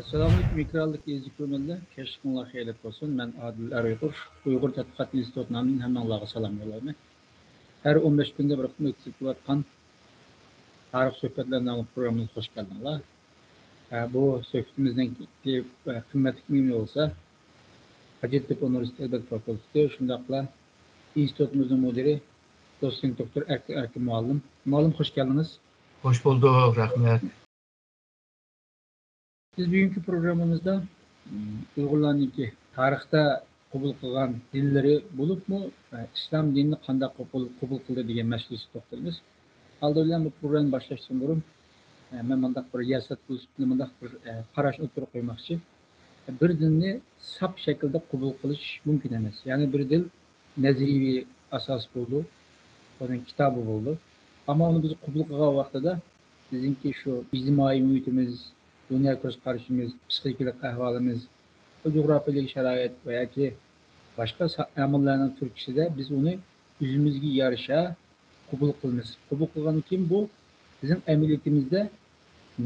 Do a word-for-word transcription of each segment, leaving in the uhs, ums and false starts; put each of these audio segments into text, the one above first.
ئەسسالامۇئەلەيكۇم، ئېكراندىكى ئەزىز كۆرۈرمەنلەر. كەچلىكىڭلار خەيرلىك بولسۇن. مەن ئادىل ئەر ئۇيغۇر. ئۇيغۇر تەتقىقات ئىنستىتۇتى نامىدىن ھەممىڭلارغا سالام يوللايمەن. ھەر ئون بەش كۈندە بىر قېتىم ئۆتكۈزۈپ تۇرۇۋاتقان تارىخ سۆھبەتلىرى ناملىق پروگراممىمىزغا خوش كەلدىڭلار. ئە، بۇ سۆھبىتىمىزنىڭ قىممەتلىك مېنى بولسا، ھاجەتتېپە ئۇنىۋېرسىتېتى ئەدەبىيات فاكۇلتېتى، شۇنداقلا ئىنستىتۇتىمىزنىڭ مۇدىرى، دوتسېنت دوكتور ئەركىن ئەركىن مۇئەللىم. مۇئەللىم، خوش كەلدىڭىز. خوش بولدۇق، رەھمەت. بىز بۈگۈنكى پروگراممىمىزدا، م، ئۇيغۇرلارنىڭكى تارىختا قوبۇل قىلغان دىنلىرى بولۇپمۇ، ئە، ئىسلام دىنىنى قانداق قوبۇل، قوبۇل قىلدى دېگەن مەسىلىسىگە توختىلىمىز. ئالدى بىلەن بۇ پروگراممىنى باشلاشتىن بۇرۇن، ئە، مەن مۇنداق بىر ياسات پىلسۇپىنى، مۇنداق بىر، ئە، قاراشنى ئوتتۇرىغا قويماقچى. بىر دىننى ساپ شەكىلدە قوبۇل قىلىش مۇمكىن ئەمەس. يەنى بىر دىن نەزەرىيەۋى ئاساس بولىدۇ، ئۇنىڭ كىتابى بولىدۇ. ئەمما ئۇنى بىز قوبۇل قىلغان ۋاقتىدا بىزنىڭكى شۇ ئىجتىمائىي مۇھىتىمىز، دۇنيا كۆز قارىشىمىز، پسىخىكىلىق ئەھۋالىمىز، بۇ جۇغراپىيەلىك شارائىت ۋە ياكى باشقا سا-، ئامىللارنىڭ تۈرتكىسىدە بىز ئۇنى ئۆزىمىزگە يارىشا قوبۇل قىلىمىز. قوبۇل قىلغاندىن كېيىن بۇ بىزنىڭ ئەمەلىيىتىمىزدە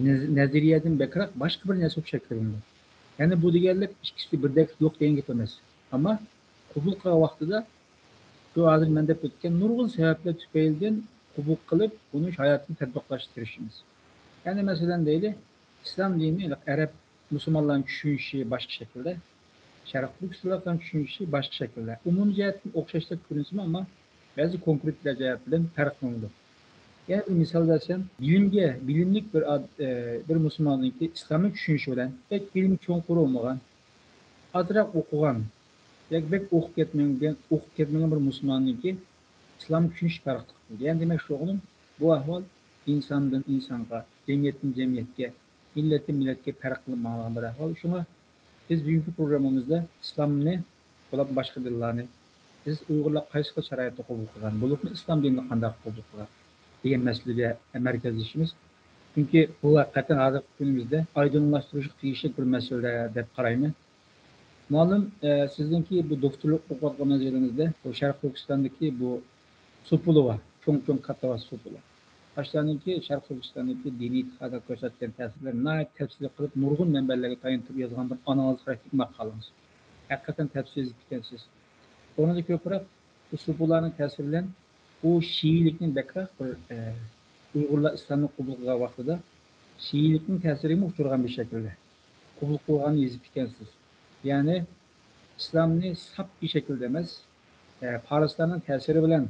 نەز-، نەزەرىيەدىن بەكرەك باشقا بىر نەرسە بولۇپ شەكىللىنىدۇ. يەنى بۇ دېگەنلىك ئىككىسى بىردەك يوق دېگەن گەپ ئەمەس. ئەمما قوبۇل قىلغان ۋاقتىدا شۇ ھازىر مەن دەپ ئۆتكەن نۇرغۇن سەۋەبلەر تۈپەيلىدىن قوبۇل قىلىپ، ئۇنى ھاياتىمىزدا تەتبىقلاشقا تىرىشىمىز. يەنى مەسىلەن دەيلى، ئىسلام دىنى ئەرەب مۇسۇلمانلارنىڭ چۈشىنىشى باشقا شەكىلدە، شەرق تۈركىستانلىقلارنىڭ چۈشىنىشى باشقا شەكىلدە. ئومۇمىي جەھەتتىن ئوخشاشلا كۆرۈنسىمۇ، ئەمما بەزى كونكرېتلار جەھەت بىلەن پەرقلىنىدۇ. يەنە بىر مىسال بەرسەم، بىلىمگە، بىلىملىك بىر ئاد-، ئە، بىر مۇسۇلماننىڭكى ئىسلامنى چۈشىنىشى بىلەن بەك بىلىمى چوڭقۇر بولمىغان، ئازراق ئوقۇغان ياكى بەك ئوقۇپ كەتمىگەن، ئوقۇپ كەتمىگەن بىر مۇسۇلماننىڭكى ئىسلامنى چۈشىنىشى پەرقلىق. يەنى دېمەكچى بولغىنىم، بۇ ئەھۋال ئىنساندىن ئىنسانغا، جەمئىيەتتىن جەمئىيەتكە، مىللەتتىن مىللەتكە پەرق قىلىپ ماڭىدىغان بىر ئەھۋال. شۇڭا بىز بۈگۈنكى پروگراممىمىزدا ئىسلامنى، بولۇپ باشقا دىنلارنى بىز ئۇيغۇرلار قايسى خىل شارائىتتا قوبۇل قىلغان، بولۇپمۇ ئىسلام دىنىنى قانداق قوبۇل قىلغان دېگەن مەسىلىگە مەركەزلىشىمىز. چۈنكى بۇ ھەقىقەتەن ھازىرقى كۈنىمىزدە ئايدىڭلاشتۇرۇشقا تېگىشلىك بىر مەسىلە دەپ قارايمەن. مۇئەللىم، ئە، سىزنىڭكى بۇ دوكتورلۇق ئوقۇۋاتقان مەزگىلىڭىزدە بۇ شەرقىي تۈركىستاندىكى بۇ سوپىلى بار، چوڭ-چوڭ كاتتىۋاس سوپىلى. باشلارنىڭكى شەرقىي تۈركىستاندىكى دىنىي ئېتىقادىغا كۆرسەتكەن تەسىرلىرىنى ناھايىتى تەپسىلىي قىلىپ نۇرغۇن مەنبەلەرگە تايىنىپ يازغان بىر ئانالىز خاراكتېرلىك ماقالىڭىز. ھەقىقەتەن تەپسىلىي يېزىپ ئىكەنسىز. ئۇنىڭدا كۆپرەك بۇ سوپىلارنىڭ تەسىرى بىلەن بۇ شىئىلىكنى بەكرەك بىر، ئە، ئۇيغۇرلار ئىسلامنى قوبۇل قىلغان ۋاقتىدا شىئىلىكنىڭ تەسىرىگىمۇ ئۇچرىغان بىر شەكىلدە قوبۇل قىلغاننى يېزىپ ئىكەنسىز. يەنى ئىسلامنى ساپ بىر شەكىلدە ئەمەس، ئە، پارسلارنىڭ تەسىرى بىلەن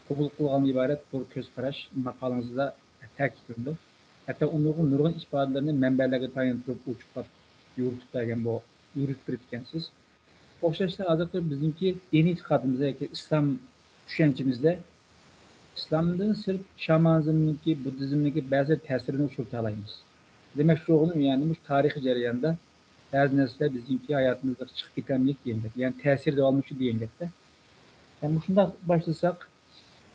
قوبۇل قىلغاندىن ئىبارەت بىر كۆز قاراش ماقالىڭىزدا تەكىتلىنىدۇ. ھەتتا ئۇنىڭغا نۇرغۇن ئىپادىلەرنى مەنبەلەرگە تايىنىپ تۇرۇپ ئوچۇقلاپ يورۇتۇپ بەرگەن بۇ، يورۇتۇپ بېرىپتىكەنسىز. ئوخشاشلا ھازىرقى بىزنىڭكى دىنىي ئېتىقادىمىزدا ياكى ئىسلام چۈشەنچىمىزدە ئىسلامدىن سىرت شامانىزمنىڭكى، بۇددىزمنىڭكى بەزى تەسىرىنى ئۇچرىتالايمىز. دېمەكچى بولغىنىم، يەنى مۇشۇ تارىخىي جەرياندا بەزى نەرسىلەر بىزنىڭكى ھاياتىمىزدا چىقىپ كېتەلمىدى دېگەن گەپ. يەنى تەسىر داۋاملىشىدۇ دېگەن گەپتە. يەنى مۇشۇنداق باشلىساق،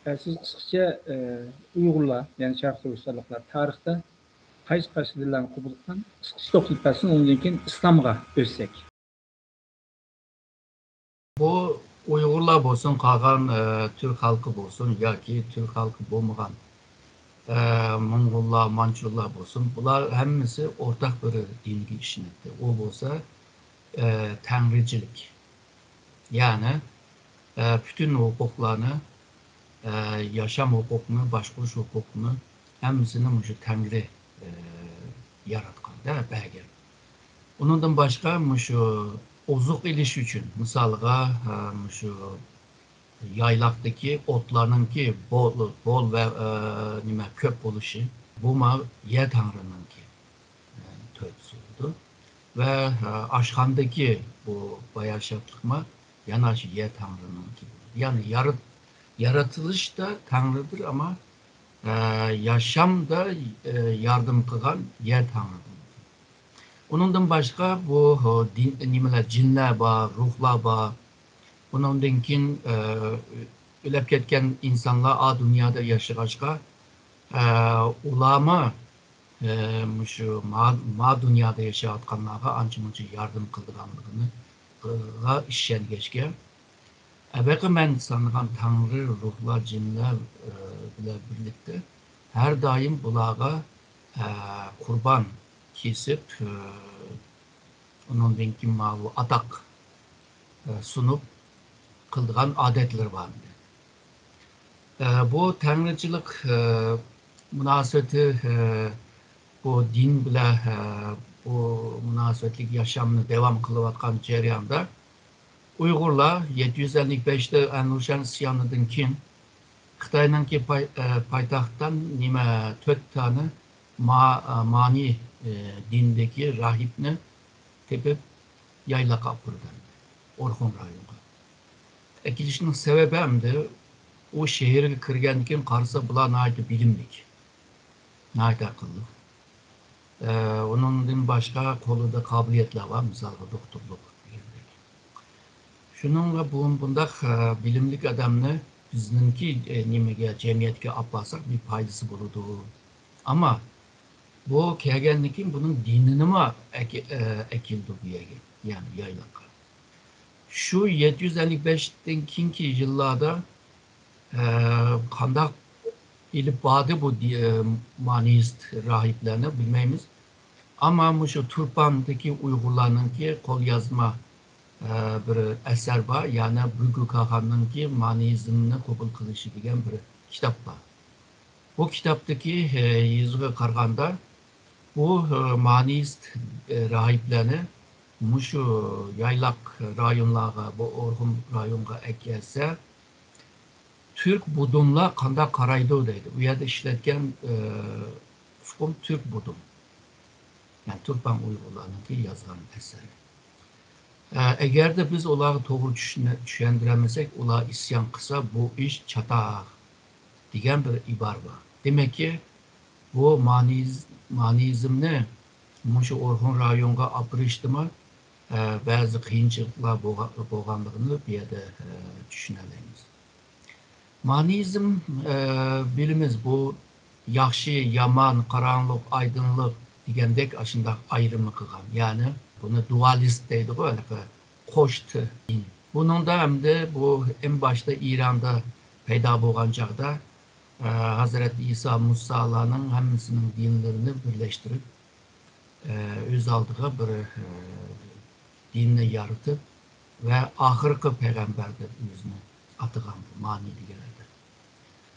ئە، سىز قىسقىچە، ئە، ئۇيغۇرلار، يەنى شەرقىي تۈركىستانلىقلار تارىختا قايسى، قايسى دىنلارنى قوبۇل قىلغان، قىسقىچە توختىلىپ بەرسىڭىز، ئۇنىڭدىن كېيىن ئىسلامغا ئۆتسەك. بۇ ئۇيغۇرلار بولسۇن، قالغان، ئە، تۈرك خەلقى بولسۇن ياكى تۈرك خەلقى بولمىغان، ئە، موڭغۇللار، مانچۇلار بولسۇن، بۇلار ھەممىسى ئورتاق بىر دىنگە ئىشىنەتتى. ئۇ بولسا، ئە، تەڭرىچىلىك. يەنى، ئە، پۈتۈن ھوقۇقلارنى، ئە، ياشام ھوقۇقىنى، باشقۇرۇش ھوقۇقىنى ھەممىسىنى مۇشۇ تەڭرى، ئە، ياراتقان، دە، بەرگەن. ئۇنىڭدىن باشقا مۇشۇ ئوزۇق ئېلىش ئۈچۈن، مىسالغا، ئە، مۇشۇ يايلاقتىكى ئوتلارنىڭكى بول، بول ۋە، ئە، نېمە، كۆپ بولۇشى، بۇمۇ يەر تەڭرىنىڭكى، ئە، تۆھپىسى بولىدۇ. ۋە، ئە، ئاشخانىدىكى بۇ باياشاتلىقمۇ يەنە شۇ يەر تەڭرىنىڭكى بولىدۇ. يەنى يارىت-، يارىتىلىشتا تەڭرىدۇر، ئەمما، ئە، ياشامدا، ئە، ياردەم قىلغان يەر تەڭرىدۇر. ئۇنىڭدىن باشقا بۇ، ھو، دىن، نېمىلەر، جىنلەر بار، روھلار بار. ئۇنىڭدىن كېيىن، ئە، ئۆلۈپ كەتكەن ئىنسانلار ئا دۇنيادا ياشىغاچقا، ئە، ئۇلارمۇ، ئە، مۇشۇ ما، ما دۇنيادا ياشاۋاتقانلارغا ئانچە مۇنچە ياردەم قىلىدىغانلىقىغا ئىشەنگەچكە، ئەۋەقە مەن سانىغان تەڭرى، روھلار، جىنلار، ئە، بىلەن بىرلىكتە ھەر دائىم بۇلارغا، ئە، قۇربان كېسىپ، ئۇنىڭدىن كېيىن ماۋۇ ئاتاق سۇنۇپ قىلىدىغان ئادەتلىرى بار ئىدى. بۇ تەڭرىچىلىك مۇناسىۋىتى، بۇ دىن بىلەن بۇ مۇناسىۋەتلىك ياشامنى داۋام قىلىۋاتقان جەرياندا، ئۇيغۇرلار يەتتە يۈز ئەللىك بەشتە ئەنلۇشەن ئىسيانىدىن كېيىن خىتاينىڭكى پاي-، ئە، پايتەختتىن نېمە تۆت دانە ما-، ئە، مانى، ئە، دىنىدىكى راھىبنى تېپىپ يايلاققا ئاپىرىدۇ، ئورخۇن رايونىغا. ئەكېلىشنىڭ سەۋەبى ئەمدى ئۇ شەھەرگە كىرگەندىن كېيىن قارىسا، بۇلار ناھايىتى بىلىملىك، ناھايىتى ئەقىللىق. ئە، ئۇنىڭدىن باشقا قولىدا قابىلىيەتلەر بار، مىسالغا دوختۇرلۇق دېگەندەك. شۇنىڭغا بۇ، بۇنداق، ئە، بىلىملىك ئادەمنى بىزنىڭكى، ئە، نېمىگە، جەمئىيەتكە ئاپارساق بىر پايدىسى بولىدۇ. ئەمما بۇ كەلگەندىن كېيىن بۇنىڭ دىنىنىمۇ ئەكە-، ئە، ئەكېلىدۇ بۇ يەرگە، يەنى يايلاققا. شۇ يەتتە يۈز ئەللىك بەشتىن كېيىنكى يىللاردا، ئە، قانداق ئېلىپ باردى بۇ دى-، ئە، مانىيىست راھىبلارنى بىلمەيمىز. ئەمما مۇشۇ تۇرپاندىكى ئۇيغۇرلارنىڭكى قوليازما، ئە، بىر ئەسەر بار، يەنى بۈگۈ كاخاننىڭكى مانىيىزمنى قوبۇل قىلىشى دېگەن بىر كىتاب بار. بۇ كىتابتىكى، ئە، يېزىغا قارىغاندا، بۇ، ئە، مانىيىست، ئە، راھىبلارنى مۇشۇ يايلاق رايونلارغا، بۇ ئورخۇن رايونغا ئەكەلسە، تۈرك بۇدۇنلار قانداق قارايدۇ دەيدۇ. ئۇ يەردە ئىشلەتكەن، ئە، ئۇقۇم تۈرك بۇدۇن. يەنى تۇرپان ئۇيغۇرلارنىڭكى يازغان ئەسەرى. ئە، ئەگەردە بىز ئۇلارغا توغرا چۈشىنە-، چۈشەندۈرەلمىسەك، ئۇلار ئىسيان قىلسا، بۇ ئىش چاتاق دېگەن بىر ئىبارە بار. دېمەككى، بۇ مانىيىز-، مانىيىزمنى مۇشۇ ئورخۇن رايونغا ئاپىرىشتىمۇ، ئە، بەزى قىيىنچىلىقلار بولغا-، بولغانلىقىنى بۇ يەردە، ئە، چۈشىنەلەيمىز. مانىيىزم، ئە، بىلىمىز، بۇ ياخشى، يامان، قاراڭغۇلۇق، ئايدىڭلىق دېگەندەك ئاشۇنداق ئايرىمى قىلغان. يەنى بۇنى دۇئالىست دەيدىغۇ، ھېلىقى قوش دىن. بۇنىڭدا ئەمدى بۇ ئەڭ باشتا ئىراندا پەيدا بولغان چاغدا، ئە، ھەزرەت ئىسا، مۇسالارنىڭ ھەممىسىنىڭ دىنلىرىنى بىرلەشتۈرۈپ، ئە، ئۆز ئالدىغا بىر، ئە، دىننى يارىتىپ ۋە ئاخىرقى پەيغەمبەر دەپ ئۆزىنى ئاتىغان بۇ مانى دېگەن ئادەم.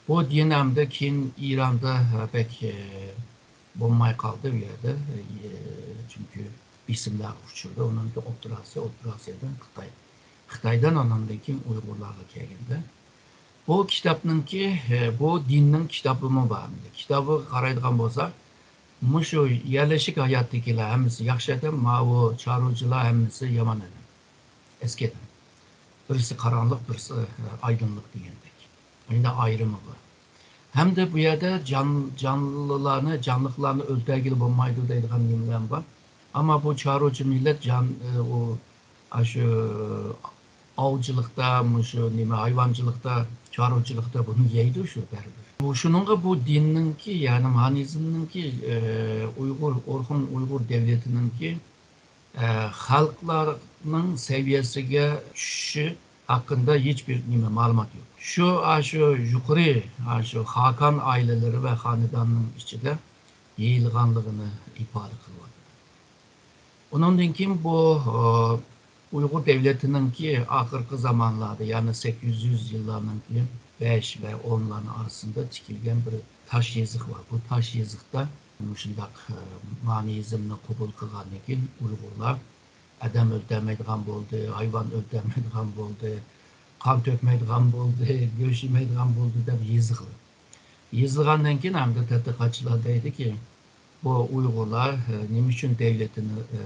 بۇ دىن ئەمدى كېيىن ئىراندا، ئە، بەك، ئە، بولماي قالدى ئۇ يەردە. ئە، چۈنكى بېسىملارغا ئۇچرىدى. ئۇنىڭ كېيىن ئوتتۇرا ئاسىيا، ئوتتۇرا ئاسىيادىن خىتاي، خىتايدىن ئۇنىڭدىن كېيىن ئۇيغۇرلارغا كەلگەندە، بۇ كىتابنىڭكى، ئە، بۇ دىننىڭ كىتابىمۇ بار. كىتابىغا قارايدىغان بولساق، مۇشۇ يەرلىشىك ھاياتتىكىلەر ھەممىسى ياخشى ئادەم، ماۋۇ چارۋىچىلار ھەممىسى يامان ئادەم. ئەسكى ئادەم. بىرسى قاراڭلىق، بىرسى، ئە، ئايدىڭلىق دېگەندەك. ئەمدى ئايرىمى بار. ھەمدە بۇ يەردە جان-، جانلىلارنى، جانلىقلارنى ئۆلتۈرگىلى بولمايدۇ دەيدىغان نېمىلەرمۇ بار. ئەمما بۇ چارۋىچى مىللەت جان-، ئە، ئۇ ئاشۇ ئاۋچىلىقتا، مۇشۇ نېمە، ھايۋانچىلىقتا، چارۋىچىلىقتا بۇنى يەيدۇ شۇ بەرىبىر. بۇ شۇنىڭغا بۇ دىننىڭكى، يەنى مانىزمنىڭكى، ئە، ئۇيغۇر، ئورخۇن ئۇيغۇر دۆلىتىنىڭكى، ئە، خەلقلەرنىڭ سەۋىيەسىگە چۈشۈشى ھەققىدە ھېچبىر نېمە، مەلۇمات يوق. شۇ، ئاشۇ يۇقىرى، ئاشۇ خاقان ئائىلىلىرى ۋە خانىداننىڭ ئىچىدە يېيىلغانلىقىنى ئىپادە قىلىۋاتىدۇ. ئۇنىڭدىن كېيىن بۇ، ئۇيغۇر دۆلىتىنىڭكى ئاخىرقى زامانلاردا، يەنى سەككىز يۈز يىللارنىڭكى بەش ۋە ئونلارنىڭ ئارىسىدا تىكىلگەن بىر تاش يېزىق بار. بۇ تاش يېزىقتا مۇشۇنداق، ئە، مانىزمنى قوبۇل قىلغاندىن كېيىن ئۇيغۇرلار ئادەم ئۆلتۈرمەيدىغان بولدى، ھايۋان ئۆلتۈرمەيدىغان بولدى، قان تۆكمەيدىغان بولدى، گۆش يېمەيدىغان بولدى دەپ يېزىقلار. يېزىلغاندىن كېيىن ئەمدى تەتقىقاتچىلار دەيدىكى، بۇ ئۇيغۇرلار، ئە، نېمە ئۈچۈن دۆلىتىنى، ئە،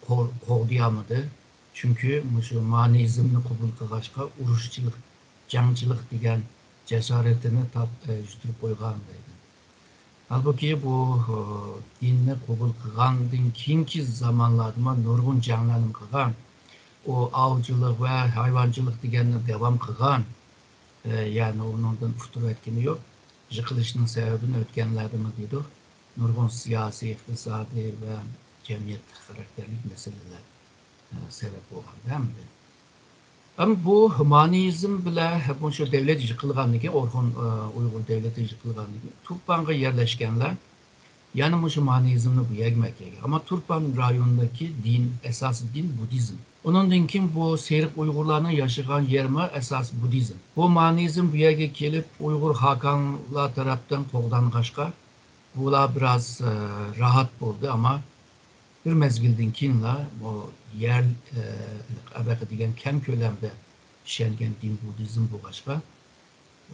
قو-، قوغدىيالمىدى؟ چۈنكى مۇشۇ مانىزمنى قوبۇل قىلغاچقا، ئۇرۇشچىلىق، جەڭچىلىق دېگەن جاسارىتىنى تاپ-، ئە، يۈتتۈرۈپ قويغان دەيدۇ. ھالبۇكى، بۇ، ئە، دىننى قوبۇل قىلغاندىن كېيىنكى زامانلاردىمۇ نۇرغۇن جەڭلەرنى قىلغان. ئۇ ئاۋچىلىق ۋە ھايۋانچىلىق دېگەننى داۋام قىلغان. ئە، يەنى ئۇنىڭدىن ئۇتتۇرۇۋەتكىنى يوق. يىقىلىشنىڭ سەۋەبىنى ئۆتكەنلەردىمۇ دېدۇق. نۇرغۇن سىياسىي، ئىقتىسادىي ۋە جەمئىيەت خاراكتېرلىك مەسىلىلەر، ئە، سەۋەب بولغاندا ئەمدى. ئەمما بۇ مانىزم بىلەن مۇشۇ دۆلەت يىقىلغاندىن كېيىن، ئورخۇن، ئە، ئۇيغۇر دۆلىتى يىقىلغاندىن كېيىن، تۇرپانغا يەرلەشكەنلەر يەنە مۇشۇ مانىئىزمنى بۇ يەرگىمۇ ئەكەلگەن. ئەمما تۇرپان رايونىدىكى دىن، ئاساسىي دىن بۇددىزم. ئۇنىڭدىن كېيىن بۇ سېرىق ئۇيغۇرلارنىڭ ياشىغان يېرىمۇ ئاساسىي بۇددىزم. بۇ مانىئىزم بۇ يەرگە كېلىپ، ئۇيغۇر خاقانلار تەرەپتىن قوغدانغاچقا، بۇلار بىراز، ئە، راھەت بولدى، ئەمما بىر مەزگىلدىن كېيىنلا بۇ يەر، ئە، ئەبەقە دېگەن كەڭ كۆلەمدە ئىشەنگەن دىن بۇددىزم بولغاچقا،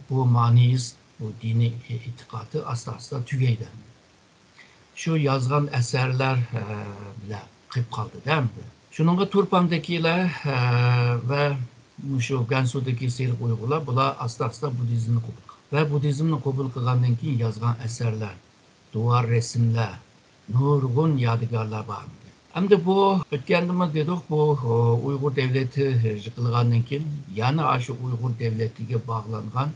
بۇ مانىئىزم، بۇ دىنىي ئېتىقادى ئاستا-ئاستا تۈگەيدۇ. شۇ يازغان ئەسەرلەر، ئە، بىلەن قېلىپ قالدى-دە ئەمدى. شۇنىڭغا تۇرپاندىكىلەر، ئە، ۋە مۇشۇ گەنسۇدىكى سېرىق ئۇيغۇرلار، بۇلار ئاستا-ئاستا بۇددىزمنى قوبۇل قىلغان. ۋە بۇددىزمنى قوبۇل قىلغاندىن كېيىن يازغان ئەسەرلەر، دۇۋار رەسىملەر، نۇرغۇن يادىكارلار بار. ئەمدى بۇ ئۆتكەندىمۇ دېدۇق، بۇ، ئۇيغۇر دۆلىتى يىقىلغاندىن كېيىن يەنە ئاشۇ ئۇيغۇر دۆلىتىگە باغلانغان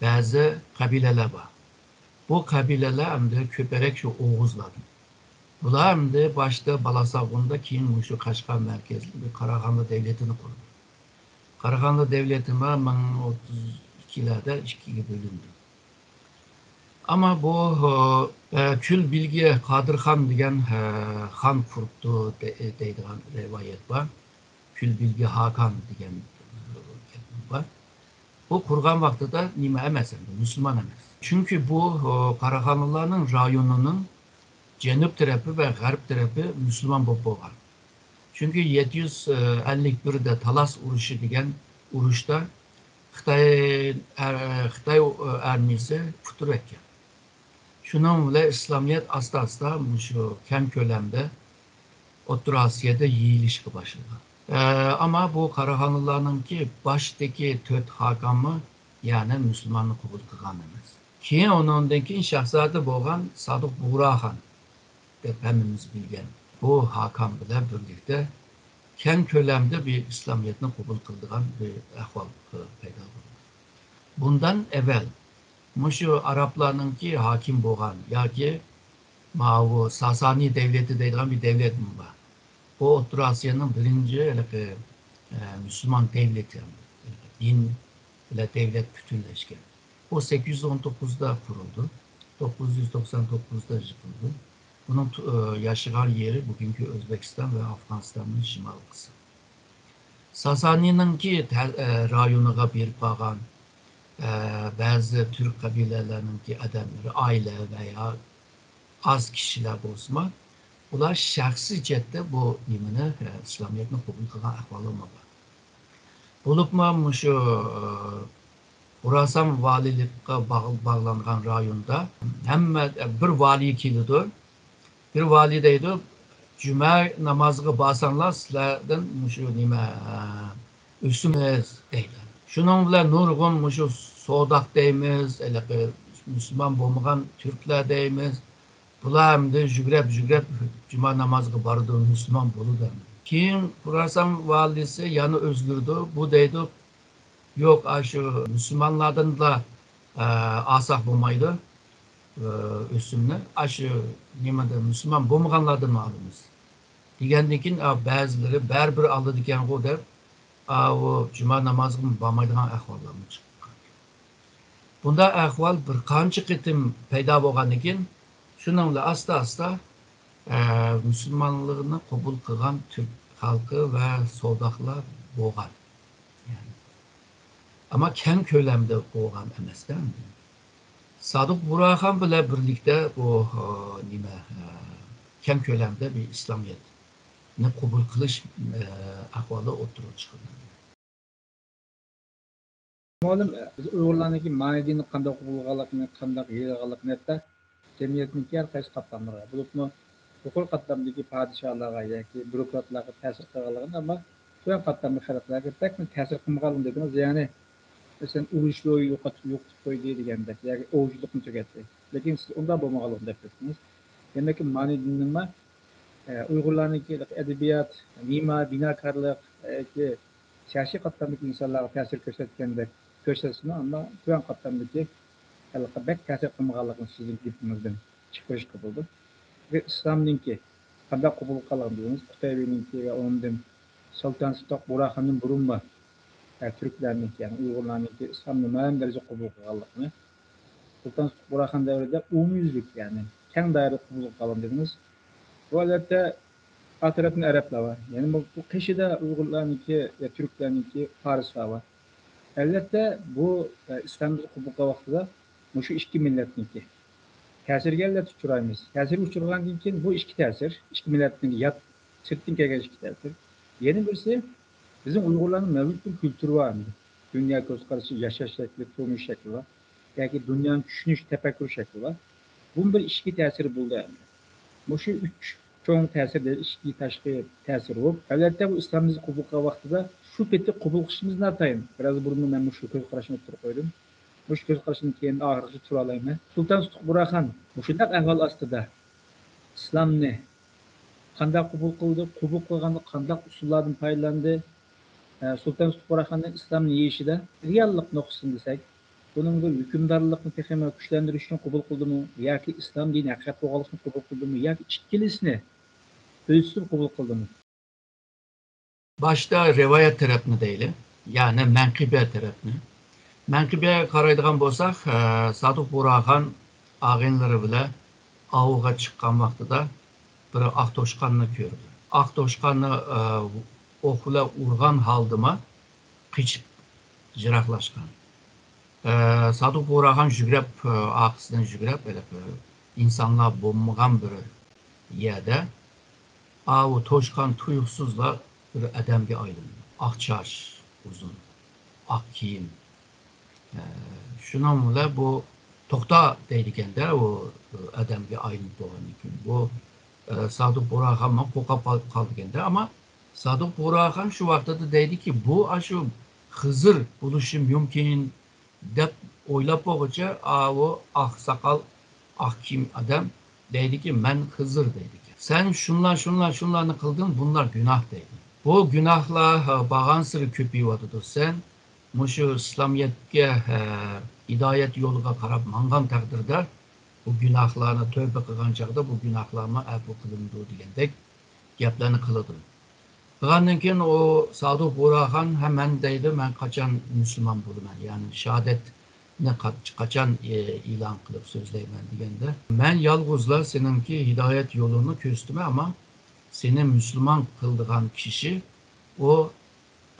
بەزى قەبىلىلەر بار. بۇ قەبىلىلەر ئەمدى كۆپرەك شۇ ئوغۇزلاردىن. بۇلار ئەمدى باشتا بالاساغۇندا، كېيىن مۇشۇ قەشقەر مەركەزلىك بىر قاراخانلار دۆلىتىنى قۇردى. قاراخانلار دۆلىتىمۇ مىڭ ئوتتۇز ئىككىلەردە ئىككىگە بۆلۈندى. ئەمما بۇ، ئە، كۈل بىلگە قادىرخان دېگەن، ئە، خان قۇرۇپتۇ دە-، دەيدىغان رىۋايەت بار. كۈل بىلگە ھاكان دېگەن، ئە، گەپ بار. بۇ قۇرغان ۋاقتىدا نېمە ئەمەس ئەمدى، مۇسۇلمان ئەمەس. چۈنكى بۇ، ئە، قاراخانلىلارنىڭ رايونىنىڭ جەنۇب تەرىپى ۋە غەرب تەرىپى مۇسۇلمان بولۇپ بولغان. چۈنكى يەتتە يۈز ئەللىك بىردە تالاس ئۇرۇشى دېگەن ئۇرۇشتا خىتاي ئەر-، خىتاي ئارمىيىسى پۇتتۇرۇۋەتكەن. شۇنىڭ بىلەن ئىسلامىيەت ئاستا-ئاستا مۇشۇ كەڭ كۆلەمدە ئوتتۇرا ئاسىيادا يېيىلىشقا باشلىغان. ئە، ئەمما بۇ قاراخانلىلارنىڭكى باشتىكى تۆت خاقانمۇ يەنە مۇسۇلماننى قوبۇل قىلغان ئەمەس. كېيىن ئۇنىڭدىن كېيىن شاھزادە بولغان سادىق بۇغراخان دەپ ھەممىمىز بىلگەن بۇ ھاكام بىلەن بىرلىكتە كەڭ كۆلەمدە بىر ئىسلامىيەتنى قوبۇل قىلىدىغان بىر ئەھۋال پەيدا بولدى. بۇندىن ئەۋۋەل مۇشۇ ئارابلارنىڭكى ھاكىم بولغان ياكى ماۋۇ ساسانىي دەۋلىتى دەيدىغان بىر دەۋلەتمۇ بار. بۇ ئوتتۇرا ئاسىيانىڭ بىرىنچى ھېلىقى، ئە، مۇسۇلمان دەۋلىتى، دىن بىلەن دەۋلەت پۈتۈنلەشكەن. ئۇ سەككىز يۈز ئون توققۇزدا قۇرۇلدى، توققۇز يۈز توقسان توققۇزدا يىقىلدى. ئۇنىڭ تۇ-، ئە، ياشىغان يېرى بۈگۈنكى ئۆزبېكىستان ۋە ئافغانىستاننىڭ شىمالىي قىسمى. ساسانىنىڭكى تە-، ئە، رايونىغا بېرىپ قالغان، ئە، بەزى تۈرك قەبىلىلەرنىڭكى ئادەملىرى، ئائىلە ۋە يا ئاز كىشىلەر بولسىمۇ، ئۇلار شەخسىي جەھەتتە بۇ نېمىنى، ئە، ئىسلامىيەتنى قوبۇل قىلغان ئەھۋاللىرىمۇ بار. بولۇپمۇ مۇشۇ، ئە، خوراسان ۋالىيلىققا باغ-، باغلانغان رايوندا ھەممە، ئە، بىر ۋالىي كېلىدۇ. بىر ۋالىي دەيدۇ، جۈمە نامازىغا بارساڭلار، سىلەردىن مۇشۇ نېمە، ئۆسۈمىز دەيدۇ. شۇنىڭ بىلەن نۇرغۇن مۇشۇ سوداق دەيمىز، ھېلىقى مۇسۇلمان بولمىغان تۈركلەر دەيمىز. بۇلار ئەمدى يۈگرەپ، يۈگرەپ جۈمە نامازىغا بارىدۇ، مۇسۇلمان بولىدۇ. كېيىن خوراسان ۋالىيسى يەنە ئۆزگىرىدۇ. بۇ دەيدۇ، يوق، ئاشۇ مۇسۇلمانلاردىنلا، ئە، ئالساق بولمايدۇ، ئە، ئۆسۈمنى. ئاشۇ نېمىدە مۇسۇلمان بولمىغانلاردىنمۇ ئالىمىز دېگەندىن كېيىن، ئا، بەزىلىرى بەرىبىر ئالىدىكەنغۇ دەپ، ئا، ئۇ جۈمە نامازىغا بارمايدىغان ئەھۋاللارمۇ چىقىپ قالدى. بۇنداق ئەھۋال بىر قانچە قېتىم پەيدا بولغاندىن كېيىن، شۇنىڭ بىلەن ئاستا-ئاستا، ئە، مۇسۇلمانلىقنى قوبۇل قىلغان تۈرك خەلقى ۋە سوداقلار بولغان. يەنى، ئەمما كەڭ كۆلەمدە بولغان ئەمەستە. سادىق بۇرھان بىلەن بىرلىكتە بۇ، ئە، نېمە، ئە، كەڭ كۆلەمدە بىر ئىسلامىيەتنى قوبۇل قىلىش، ئە، ئەھۋالى ئوتتۇرىغا چىقىدۇ. مۇئەللىم، بىز ئۇيغۇرلارنىڭكى مانى دىننى قانداق قوبۇل قىلغانلىقىنى، قانداق يايغانلىقىنى، ھەتتا جەمئىيەتنىڭكى ھەر قايسى قاتلاملىرىغا، بولۇپمۇ يۇقىرى قاتلامدىكى پادىشاھلارغا ياكى بيۇروكراتلارغا تەسىر قىلغانلىقىنى، ئەمما تۆۋەن قاتلامدىكى خەلقلەرگە بەكمۇ تەسىر قىلمىغانلىقىنى دېدىڭىز. يەنى، مەسىلەن، ئۇرۇشنى يوقات-، يوقىتىپ قويدى دېگەندەك ياكى ئوۋچىلىقنى تۈگەتتى. لېكىن سىز ئۇنداق بولمىغانلىقىنى دەپ ئۆتتىڭىز. دېمەك، مانى دىننىڭمۇ، ئە، ئۇيغۇرلارنىڭكى ئەدەبىيات، مېمار، بىناكارلىق، ئە، سىياسىي قاتلامدىكى ئىنسانلارغا تەسىر كۆرسەتكەندەك كۆرسەتسىمۇ، ئەمما تۆۋەن قاتلامدىكى خەلققە بەك تەسىر قىلمىغانلىقىنى سىزنىڭ گېپىڭىزدىن چىقىرىشقا بولىدۇ. بىر ئىسلامنىڭكى قانداق قوبۇل قىلغان دېدىڭىز، قۇتەيبىنىڭكى ۋە ئۇنىڭدىن سۇلتان سۇتۇق بۇرھاندىن بۇرۇنمۇ، ئە، تۈركلەرنىڭكى، يەنى ئۇيغۇرلارنىڭكى ئىسلامنى مۇئەييەن دەرىجىدە قوبۇل قىلغانلىقىنى، سۇلتان سۇتۇق بۇرھان دەۋرىدە ئومۇميۈزلۈك، يەنى كەڭ دائىرىدە قوبۇل قىلغان دېدىڭىز. بۇ، ئەلۋەتتە، ئا تەرەپتىن ئەرەبلەر بار. يەنى بۇ، بۇ قېشىدا ئۇيغۇرلارنىڭكى، يا تۈركلەرنىڭكى، پارسلار بار. ئەلۋەتتە، بۇ، ئە، ئىسلام دىنى قوبۇل قىلغان ۋاقتىدا مۇشۇ ئىككى مىللەتنىڭكى تەسىرگە ئەلۋەتتە ئۇچرايمىز. تەسىرگە ئۇچرىغاندىن كېيىن بۇ ئىككى تەسىر، ئىككى مىللەتنىڭ يات، سىرتتىن كەلگەن ئىككى تەسىر. يەنە بىرسى، بىزنىڭ ئۇيغۇرلارنىڭ مەۋجۇت بىر كۈلتۈرى بار ئەمدى. دۇنيا كۆز قارىشى، ياشاش شەكلى، تۇرمۇش شەكلى بار. ياكى دۇنيانى چۈشىنىش، تەپەككۇر شەكلى بار. بۇمۇ بىر ئىچكى تەسىر بولدى ئەمدى. مۇشۇ ئۈچ چوڭ تەسىر، ئىچكى، تاشقى تەسىر بولۇپ، ئەلۋەتتە، بۇ ئىسلام دىنى قوبۇل قىلغان ۋاقتىدا شۇ پېتى قوبۇل قىلىشىمىز ناتايىن. بىراز بۇرۇنمۇ مەن مۇشۇ كۆز قاراشنى ئوتتۇرىغا قويدۇم. مۇشۇ كۆز قاراشتىن كېيىن ئاخىرغىچە تۇرالايمەن. سۇلتان سۇتۇق بۇرھان مۇشۇنداق ئەھۋال ئاستىدا ئىسلامنى قانداق قوبۇل قىلدى؟ قوبۇل قىلغاندا قانداق ئۇسۇللاردىن پايدىلاندى؟ ئە، سۇلتان سۇتۇق بۇرھاننىڭ ئىسلامنى يېيىشىدە رېئاللىق نۇقتىسىدىن دېسەك، بۇنىڭ بىر ھۆكۈمدارلىقنى تېخىمۇ كۈچلەندۈرۈش ئۈچۈن قوبۇل قىلدىمۇ ياكى ئىسلام دىنى ھەقىقەت بولغانلىقىنى قوبۇل قىلدىمۇ ياكى ئىككىلىسىنى ئۆزىدىن قوبۇل قىلدىمۇ؟ باشتا رىۋايەت تەرەپنى دەيلى، يەنى مەنقىبە تەرەپنى. مەنقىبەگە قارايدىغان بولساق، ئە، سادىق بۇرھان ئاغىنىلىرى بىلەن ئاۋۇغا چىققان ۋاقتىدا بىر ئاق توشقاننى كۆردى. ئاق توشقاننى، ئە، ئوق بىلەن ئۇرغان ھالدىمۇ قېچىپ يىراقلاشقان. ئە، سادىق بۇرھان يۈگرەپ، ئە، ئارقىسىدىن يۈگرەپ، ھېلىقى ئىنسانلار بولمىغان بىر يەردە، ئاۋۇ توشقان تۇيۇقسىزلا بىر ئادەمگە ئايلىنىدۇ. ئاق چاچ، ئۇزۇن، ئاق كىيىم. ئە، شۇنىڭ بىلەن بۇ توختا دەيدىكەندە، ئۇ ئادەمگە ئايلىنىپ بولغاندىن كېيىن. بۇ، ئە، سادىق بۇرھانمۇ قورقۇپ قال-، قالىدىكەندە، ئەمما سادىق بۇرھان شۇ ۋاقتىدا دەيدىكى، بۇ ئاشۇ خىزىر بولۇشى مۇمكىن دەپ ئويلاپ بولغۇچە، ئاۋۇ ئاق ساقال، ئاق كىيىم ئادەم دەيدىكى، مەن خىزىر دەيدىكەن. سەن شۇنلار، شۇنلار، شۇنلارنى قىلدىڭ، بۇنلار گۇناھ دەيدۇ. بۇ گۇناھلار، ھە، بارغانسېرى كۆپىيىۋاتىدۇ. سەن مۇشۇ ئىسلامىيەتكە، ھە، ھىدايەت يولىغا قاراپ ماڭغان تەقدىردە، بۇ گۇناھلارنى تۆۋبە قىلغان چاغدا بۇ گۇناھلارمۇ ئەپۇ قىلىنىدۇ دېگەندەك گەپلەرنى قىلىدۇ. قىلغاندىن كېيىن ئۇ سادىق بۇرھان ھەم مەن دەيدۇ، مەن قاچان مۇسۇلمان بولىمەن، يەنى شاھادەتنى قا-، قاچان، ئى-، ئېلان قىلىپ سۆزلەيمەن دېگەندە، مەن يالغۇزلا سېنىڭكى ھىدايەت يولۇڭنى كۆرسىتىمەن، ئەمما سېنى مۇسۇلمان قىلىدىغان كىشى ئۇ،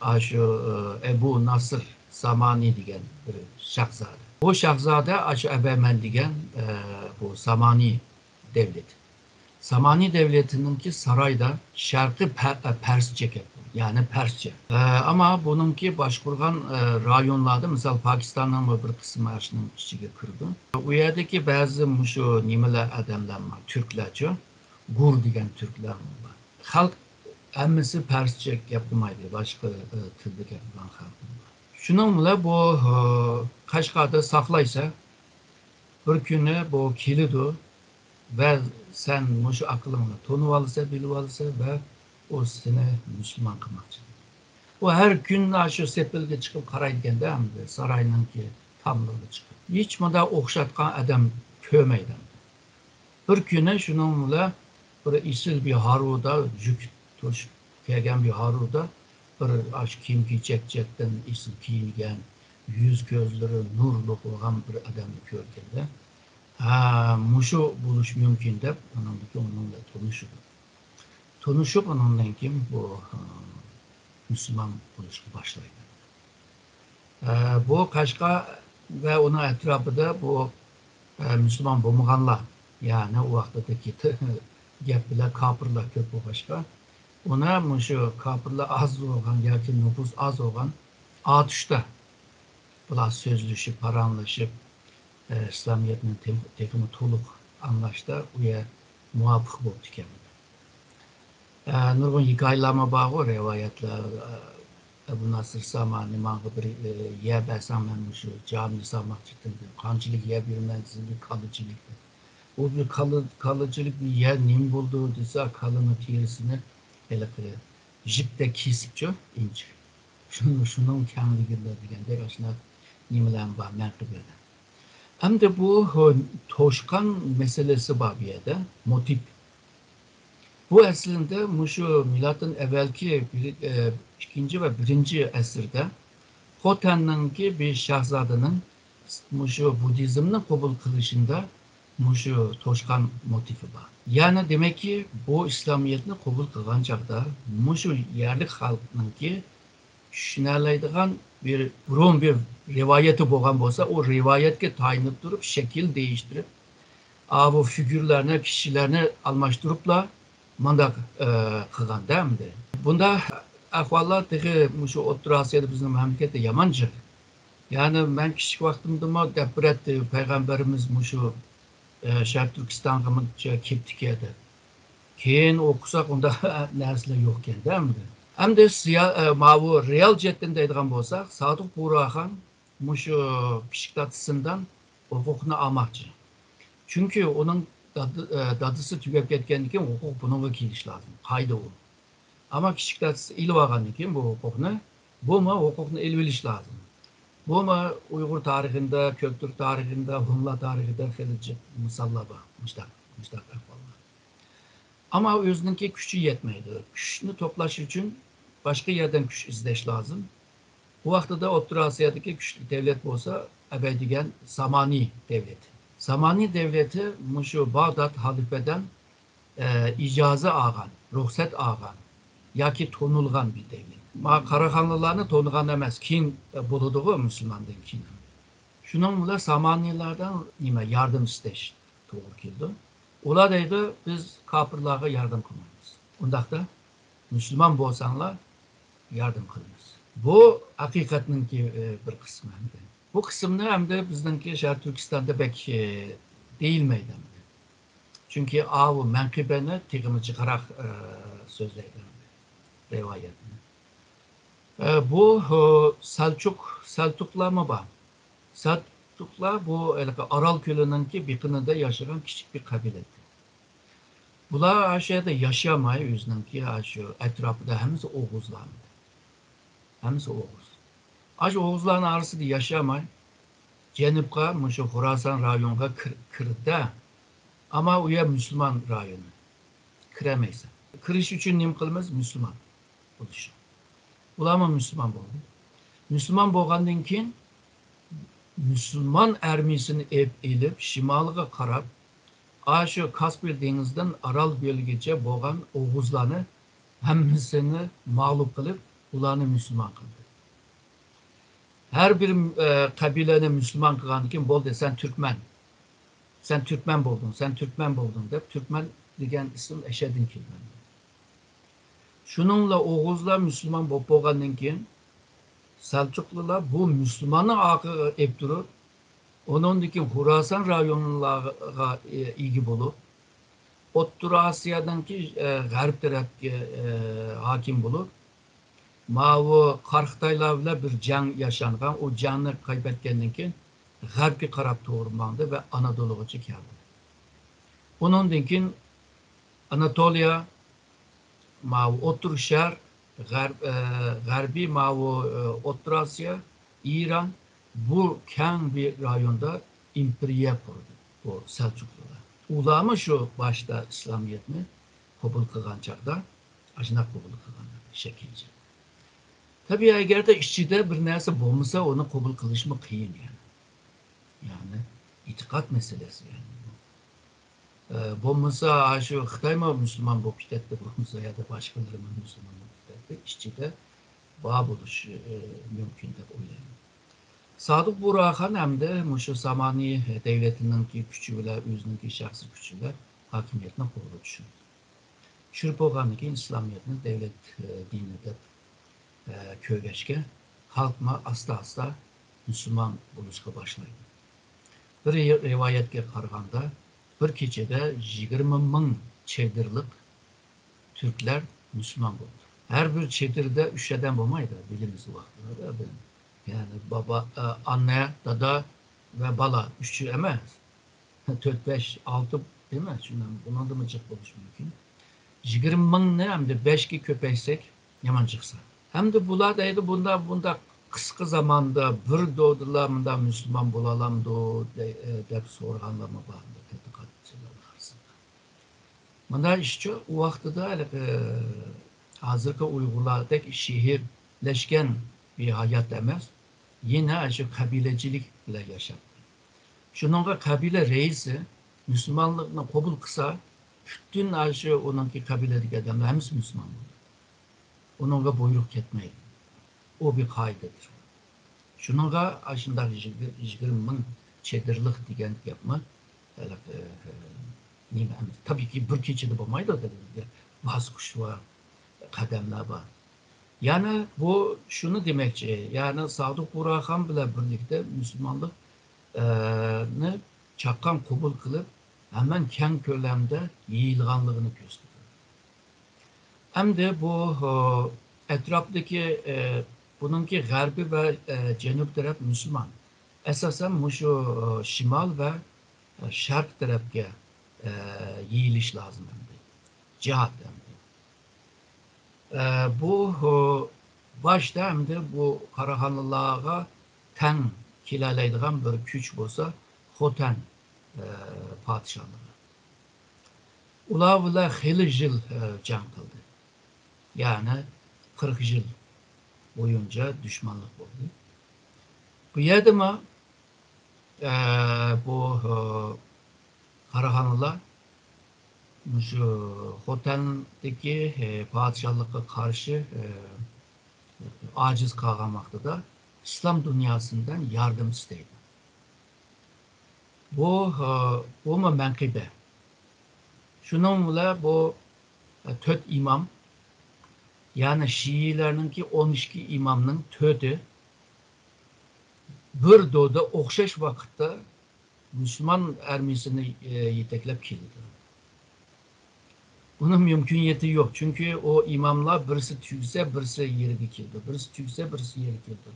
ئاشۇ، ئى، ئەبۇ ناسىر سامانى دېگەن بىر شاھزادە. بۇ شاھزادە ئاشۇ ئەبەمەن دېگەن، ئى، بۇ سامانى دەۋلىتى. سامانى دەۋلىتىنىڭكى سارايدا شەرقىي پە-، پەرسچە گەپ، يەنى پەرسچە. ئە، ئەمما بۇنىڭكى باشقۇرغان، ئە، رايونلاردا، مىسال، پاكىستاننىڭمۇ بىر قىسمى ئاشۇنىڭ ئىچىگە كىرىدۇ. ئۇ يەردىكى بەزى مۇشۇ نېمىلەر، ئادەملەر بار، تۈركلەرچۇ، گۇر دېگەن تۈركلەر بار. خەلق ھەممىسى پەرسچە گەپ قىلمايدۇ، باشقا، ئە، تىلدا گەپ قىلغان خەلق بار. شۇنىڭ بىلەن بۇ، ئە، قەشقەردە ساقلايسەن، بىر كۈنى بۇ كېلىدۇ ۋە سەن مۇشۇ ئەقلىڭنى تونۇۋالىسەن، بىلىۋالىسەن ۋە ئۇ سېنى مۇسۇلمان قىلماقچى. ئۇ ھەر كۈنى شۇ سېپىلگە چىقىپ قارايدىكەندە، ئەمدى ساراينىڭكى تاملىرىغا چىقىپ. ھېچ مۇنداق ئوخشاتقان ئادەم كۆرمەيدۇ. بىر كۈنى شۇنىڭ بىلەن بىر ئېسىل بىر ھارۋىدا، جۈك توشۇپ كەلگەن بىر ھارۋىدا، بىر ئاشۇ كىيىم-كېچەكچەكتىن ئېسىل كىيىنگەن، يۈز-كۆزلىرى نۇرلۇق بولغان بىر ئادەمنى كۆرگەندە، ھە، مۇشۇ بولۇشى مۇمكىن دەپ، ئۇنىڭدىن كېيىن ئۇنىڭ بىلەن تونۇشىدۇ. تونۇشۇپ، ئۇنىڭدىن كېيىن بۇ، ھە، مۇسۇلمان بولۇشقا باشلايدۇ. ئە، بۇ قەشقەر ۋە ئۇنىڭ ئەتراپىدا بۇ، ئە، مۇسۇلمان بولمىغانلار، يەنى ئۇ ۋاقتىدىكى گەپ بىلەن كاپىرلار كۆپ بولغاچقا، ئۇنى مۇشۇ كاپىرلار ئاز بولغان ياكى نوپۇس ئاز بولغان ئاتۇشتا بۇلار سۆزلىشىپ، پاراڭلىشىپ، ئە، ئىسلامىيەتنى تېخ-، تېخىمۇ تولۇق ئاڭلاشتا ئۇ يەر مۇۋاپىق بوپتىكەن. ئە، نۇرغۇن ھېكايىلەرمۇ بارغۇ، رىۋايەتلەر. ئە، ئەبۇ ناسىر سامانى ماڭا بىر، ئە، يەر بەرسەڭ، مەن مۇشۇ جامىنى سالماقچىدىم، دېدى. قانچىلىك يەر بېرىمەن دېسە، بىر كالىچىلىك. ئۇ بىر كالا-، كالىچىلىك بىر يەر نېمە بولىدۇ دېسە، كالىنىڭ تېرىسىنى ھېلىقى جىپتەك كېسىپچۇ، ئىنچىكە. شۇنىڭ، شۇنىڭ كەڭلىكىدە دېگەندەك ئاشۇنداق نېمىلەرمۇ بار مەنقىبىدە. ئەمدى بۇ، ھو، توشقان مەسىلىسى بار بۇ يەردە، موتىپ. بۇ ئەسلىدە مۇشۇ مىلادتىن ئەۋۋەلكى بىر، ئە، ئىككىنچى ۋە بىرىنچى ئەسىردە خوتەننىڭكى بىر شاھزادىنىڭ مۇشۇ بۇددىزمنى قوبۇل قىلىشىدا مۇشۇ توشقان موتىفى بار. يەنى دېمەككى، بۇ ئىسلامىيەتنى قوبۇل قىلغان چاغدا مۇشۇ يەرلىك خەلقنىڭكى چۈشىنەلەيدىغان بىر بۇرۇن بىر رىۋايىتى بولغان بولسا، ئۇ رىۋايەتكە تايىنىپ تۇرۇپ شەكىل دېيىشتۈرۈپ، ئاۋۇ فىگۇرلارنى، كىشىلەرنى ئالماشتۇرۇپلا مۇنداق، ئە، قىلغاندا ئەمدى. بۇنداق ئەھۋاللار تېخى مۇشۇ ئوتتۇرا ئاسىيادا بىزنىڭ مەملىكەتتە يامان جىق. يەنى مەن كىچىك ۋاقتىمدىمۇ دەپ بېرەتتى، پەيغەمبىرىمىز مۇشۇ، ئە، شەرقىي تۈركىستانغىمۇ كېپتىكەن دەپ. كېيىن ئوقۇساق ئۇنداق نەرسىلەر يوقكەن-دە ئەمدى. ئەمدى سىيا-، ئە، ماۋۇ رېئال جەھەتتىن دەيدىغان بولساق، سادىق بۇغراخان مۇشۇ كىچىك دادىسىندىن ھوقۇقنى ئالماقچى. چۈنكى ئۇنىڭ داد-، ئە، دادىسى تۈگەپ كەتكەندىن كېيىن ھوقۇق بۇنىڭغا كېلىشى لازىم. قائىدە ئۇ. ئەمما كىچىك دادىسى ئېلىۋالغاندىن كېيىن بۇ ھوقۇقنى، بۇمۇ ھوقۇقنى ئېلىۋېلىش لازىم. بۇمۇ ئۇيغۇر تارىخىدا، كۆكتۈرك تارىخىدا، ھونلار تارىخىدا خېلى جىق مىساللار بار. مۇشتاق، مۇشتاق ئەھۋاللار. ئەمما ئۆزىنىڭكى كۈچى يەتمەيدۇ. كۈچنى توپلاش ئۈچۈن باشقا يەردىن كۈچ ئىزدەش لازىم. بۇ ۋاقتىدا ئوتتۇرا ئاسىيادىكى كۈچلۈك دەۋلەت بولسا ئەبەي دېگەن سامانى دەۋلىتى. سامانى دەۋلىتى مۇشۇ باغداد ھالىپىدىن، ئە، ئىجازە ئالغان، رۇخسەت ئالغان ياكى تونۇلغان بىر دەۋلەت. ما قاراخانلىلارنى تونۇغان ئەمەس، كېيىن، ئە، بولىدىغۇ مۇسۇلماندىن كېيىن. شۇنىڭ بىلەن سامانىلاردىن نېمە ياردەم ئىستەش توغرا كېلىدۇ. ئۇلار دەيدۇ، بىز كاپىرلارغا ياردەم قىلمايمىز. ئۇنداقتا مۇسۇلمان بولساڭلار ياردەم قىلىمىز. بۇ ھەقىقەتنىڭكى، ئە، بىر قىسمى ئەمدى. بۇ قىسىمنى ئەمدى بىزنىڭكى شەرقىي تۈركىستاندا بەك، ئە، دېيىلمەيدۇ ئەمدى. چۈنكى ئاۋۇ مەنقىبەنى تېخىمۇ جىقراق، ئە، سۆزلەيدۇ ئەمدى رىۋايەتنى. ئە، بۇ، ئە، سەلچۇق، سەلتۇقلارمۇ بار. سەلتۇقلار بۇ ھېلىقى ئارال كۆلىنىڭكى بېقىنىدا ياشىغان كىچىك بىر قەبىلە ئىدى. بۇلار ئاشۇ يەردە ياشىيالماي، ئۆزىنىڭكى ئاشۇ ئەتراپىدا ھەممىسى ئوغۇزلار. ھەممىسى ئوغۇز. ئاشۇ ئوغۇزلارنىڭ ئارىسىدا ياشىيالماي، جەنۇبقا، مۇشۇ خوراسان رايونىغا كىر-، كىردى. ئەمما ئۇ يەر مۇسۇلمان رايونى. كىرەلمەيسەن. كىرىش ئۈچۈن نېمە قىلىمىز؟ مۇسۇلمان بولۇش. ئۇلارمۇ مۇسۇلمان بولدى. مۇسۇلمان بولغاندىن كېيىن مۇسۇلمان ئارمىيىسىنى ئېپ-، ئېلىپ، شىمالىغا قاراپ، ئاشۇ كاسپىي دېڭىزىدىن ئارال كۆلىگىچە بولغان ئوغۇزلارنى ھەممىسىنى مەغلۇپ قىلىپ، ئۇلارنى مۇسۇلمان قىلدى. ھەر بىر، ئە، قەبىلىنى مۇسۇلمان قىلغاندىن كېيىن، بولدى، سەن تۈركمەن. سەن تۈركمەن بولدۇڭ، سەن تۈركمەن بولدۇڭ دەپ، تۈركمەن دېگەن ئىسىم ئەشەدىن كېلگەن. شۇنىڭ بىلەن ئوغۇزلار مۇسۇلمان بولۇپ بولغاندىن كېيىن، سەلچۇقلۇلار بۇ مۇسۇلماننى ئارقىغا ئېلىپ تۇرۇپ، ئۇنىڭدىن كېيىن خوراسان رايونلارغا ئىگە بولۇپ، ئوتتۇرا ئاسىيانىڭكى، ئە، غەرب تەرەپكە، ئە، ھاكىم بولۇپ، ماۋۇ قارىخىتايلار بىلەن بىر جەڭ ياشانغان، ئۇ جەڭنى قايبەتكەندىن كېيىن، غەربكە قاراپ توغرا ماڭدى ۋە ئانادولۇغىچە كەلدى. ئۇنىڭدىن كېيىن ئاناتولىيە، ماۋۇ ئوتتۇرا شەرق، غەرب-، ئە، غەربىي ماۋۇ، ئە، ئوتتۇرا ئاسىيا، ئىران، بۇ كەڭ بىر رايوندا ئىمپېرىيە قۇردى بۇ سەلچۇقلۇلار. ئۇلارمۇ شۇ باشتا ئىسلامىيەتنى قوبۇل قىلغان چاغدا ئاشۇنداق قوبۇل قىلغان شەكىلچە. تەبىئىي، ئەگەردە ئىچىدە بىر نەرسە بولمىسا، ئۇنى قوبۇل قىلىشمۇ قىيىن يەنى. يەنى ئېتىقاد مەسىلىسى يەنى. ئە، بولمىسا، شۇ خىتايمۇ مۇسۇلمان بولۇپ كېتەتتى، بولمىسا، يا باشقىلىرىمۇ مۇسۇلمان بولۇپ كېتەتتى. ئىچىدە بار بولۇشى، ئە، مۇمكىن دەپ ئويلايمەن. سادىق بۇغراخان ھەمدە مۇشۇ سامانى دەۋلىتىنىڭكى كۈچى بىلەن، ئۆزىنىڭكى شەخسىي كۈچى بىلەن ھاكىمىيەتنى قولغا چۈشۈردى. چۈشۈرۈپ بولغاندىن كېيىن ئىسلامىيەتنى دەۋلەت، ئە، دىنى دەپ، ئە، كۆرگەچكە، خەلقمۇ ئاستا-ئاستا مۇسۇلمان بولۇشقا باشلايدۇ. بىر رىۋايەتكە قارىغاندا، بىر كېچىدە يىگىرمە مىڭ چېدىرلىق تۈركلەر مۇسۇلمان بولدى. ھەر بىر چېدىردا ئۈچ ئادەم بولمايدۇ، بىلىمىز ۋاقتىدا. يەنى بابا، ئە، ئانا، دادا ۋە بالا، ئۈچى ئەمەس. تۆت، بەش، ئالتە ئەمەس، شۇنداق، بۇنىڭدىنمۇ جىق بولۇشى مۇمكىن. يىگىرمە مىڭنى ئەمدى بەشكە كۆپەيتسەك، يامان چىقسا. ھەمدە بۇلار دەيدۇ، بۇنداق، بۇنداق قىسقا زاماندا بىر دودىلا مۇنداق مۇسۇلمان بولالامدۇ دەي-، دەپ سورىغانلارمۇ بار، تەتقىقاتچىلار ئارىسىدا. مۇنداق ئىشچۇ، ئۇ ۋاقتىدا ھېلىقى ھازىرقى ئۇيغۇرلاردەك شەھەرلەشكەن بىر ھايات ئەمەس، يەنە شۇ قەبىلىچىلىك بىلەن ياشاپتۇ. شۇنىڭغا قەبىلە رەئىسى مۇسۇلمانلىقنى قوبۇل قىلسا، پۈتۈن ئاشۇ ئۇنىڭكى قەبىلىدىكى ئادەملەر ھەممىسى مۇسۇلمان بولىدۇ. ئۇنىڭغا بۇيرۇق كەتمەيدۇ. ئۇ بىر قائىدىدۇر. شۇنىڭغا ئاشۇنداق يىگىرمە مىڭ چېدىرلىق دېگەن گەپمۇ، ھېلىقى، نېمە ئەمەس. تەبىئىيكى، بىر كېچىدە بولمايدۇ، باسقۇچ بار، قەدەملەر بار. يەنى بۇ شۇنى دېمەكچى، يەنى سادىق بۇرھان بىلەن بىرلىكتە مۇسۇلمانلىق، ئە، نى چاققان قوبۇل قىلىپ، ھەممەن كەڭ كۆلەمدە يېيىلغانلىقىنى كۆرسىتىدۇ. ئەمدى بۇ، ئە، ئەتراپتىكى، ئە، بۇنىڭكى غەربى ۋە، ئە، جەنۇب تەرەپ مۇسۇلمان. ئاساسەن مۇشۇ، ئە، شىمال ۋە، ئە، شەرق تەرەپكە، ئە، يېيىلىش لازىم ئەمدى. جىھاد ئەمدى. ئە، بۇ، ئۇ، باشتا ئەمدى بۇ قاراخانلىلارغا تەڭ كېلەلەيدىغان بىر كۈچ بولسا خوتەن، ئە، پادىشاھلىقى. ئۇلار بىلەن خېلى يىل، ئە، جەڭ قىلدى. يەنى قىرىق يىل بويۇنچە دۈشمەنلىك بولدى. بۇ يەردىمۇ، ئە، بۇ، ئە، قاراخانلىلار مۇشۇ خوتەندىكى، ئە، پادىشاھلىققا قارشى، ئە، ئاجىز قالغان ۋاقتىدا ئىسلام دۇنياسىدىن ياردەم ئىستەيدۇ. بۇ، ئە، بۇمۇ مەنقىبە. شۇنىڭ بىلەن بۇ، ئە، تۆت ئىمام، يەنى شىئىلەرنىڭكى ئون ئىككى ئىمامنىڭ تۆتى بىر دودا ئوخشاش ۋاقىتتا مۇسۇلمان ئارمىيىسىنى، ئە، يېتەكلەپ كېلىدۇ. بۇنىڭ مۇمكىنىيىتى يوق، چۈنكى ئۇ ئىماملار بىرسى تۈگىسە، بىرسى يېرىگە كېلىدۇ، بىرسى تۈگىسە، بىرسى يېرىگە كېلىدۇ.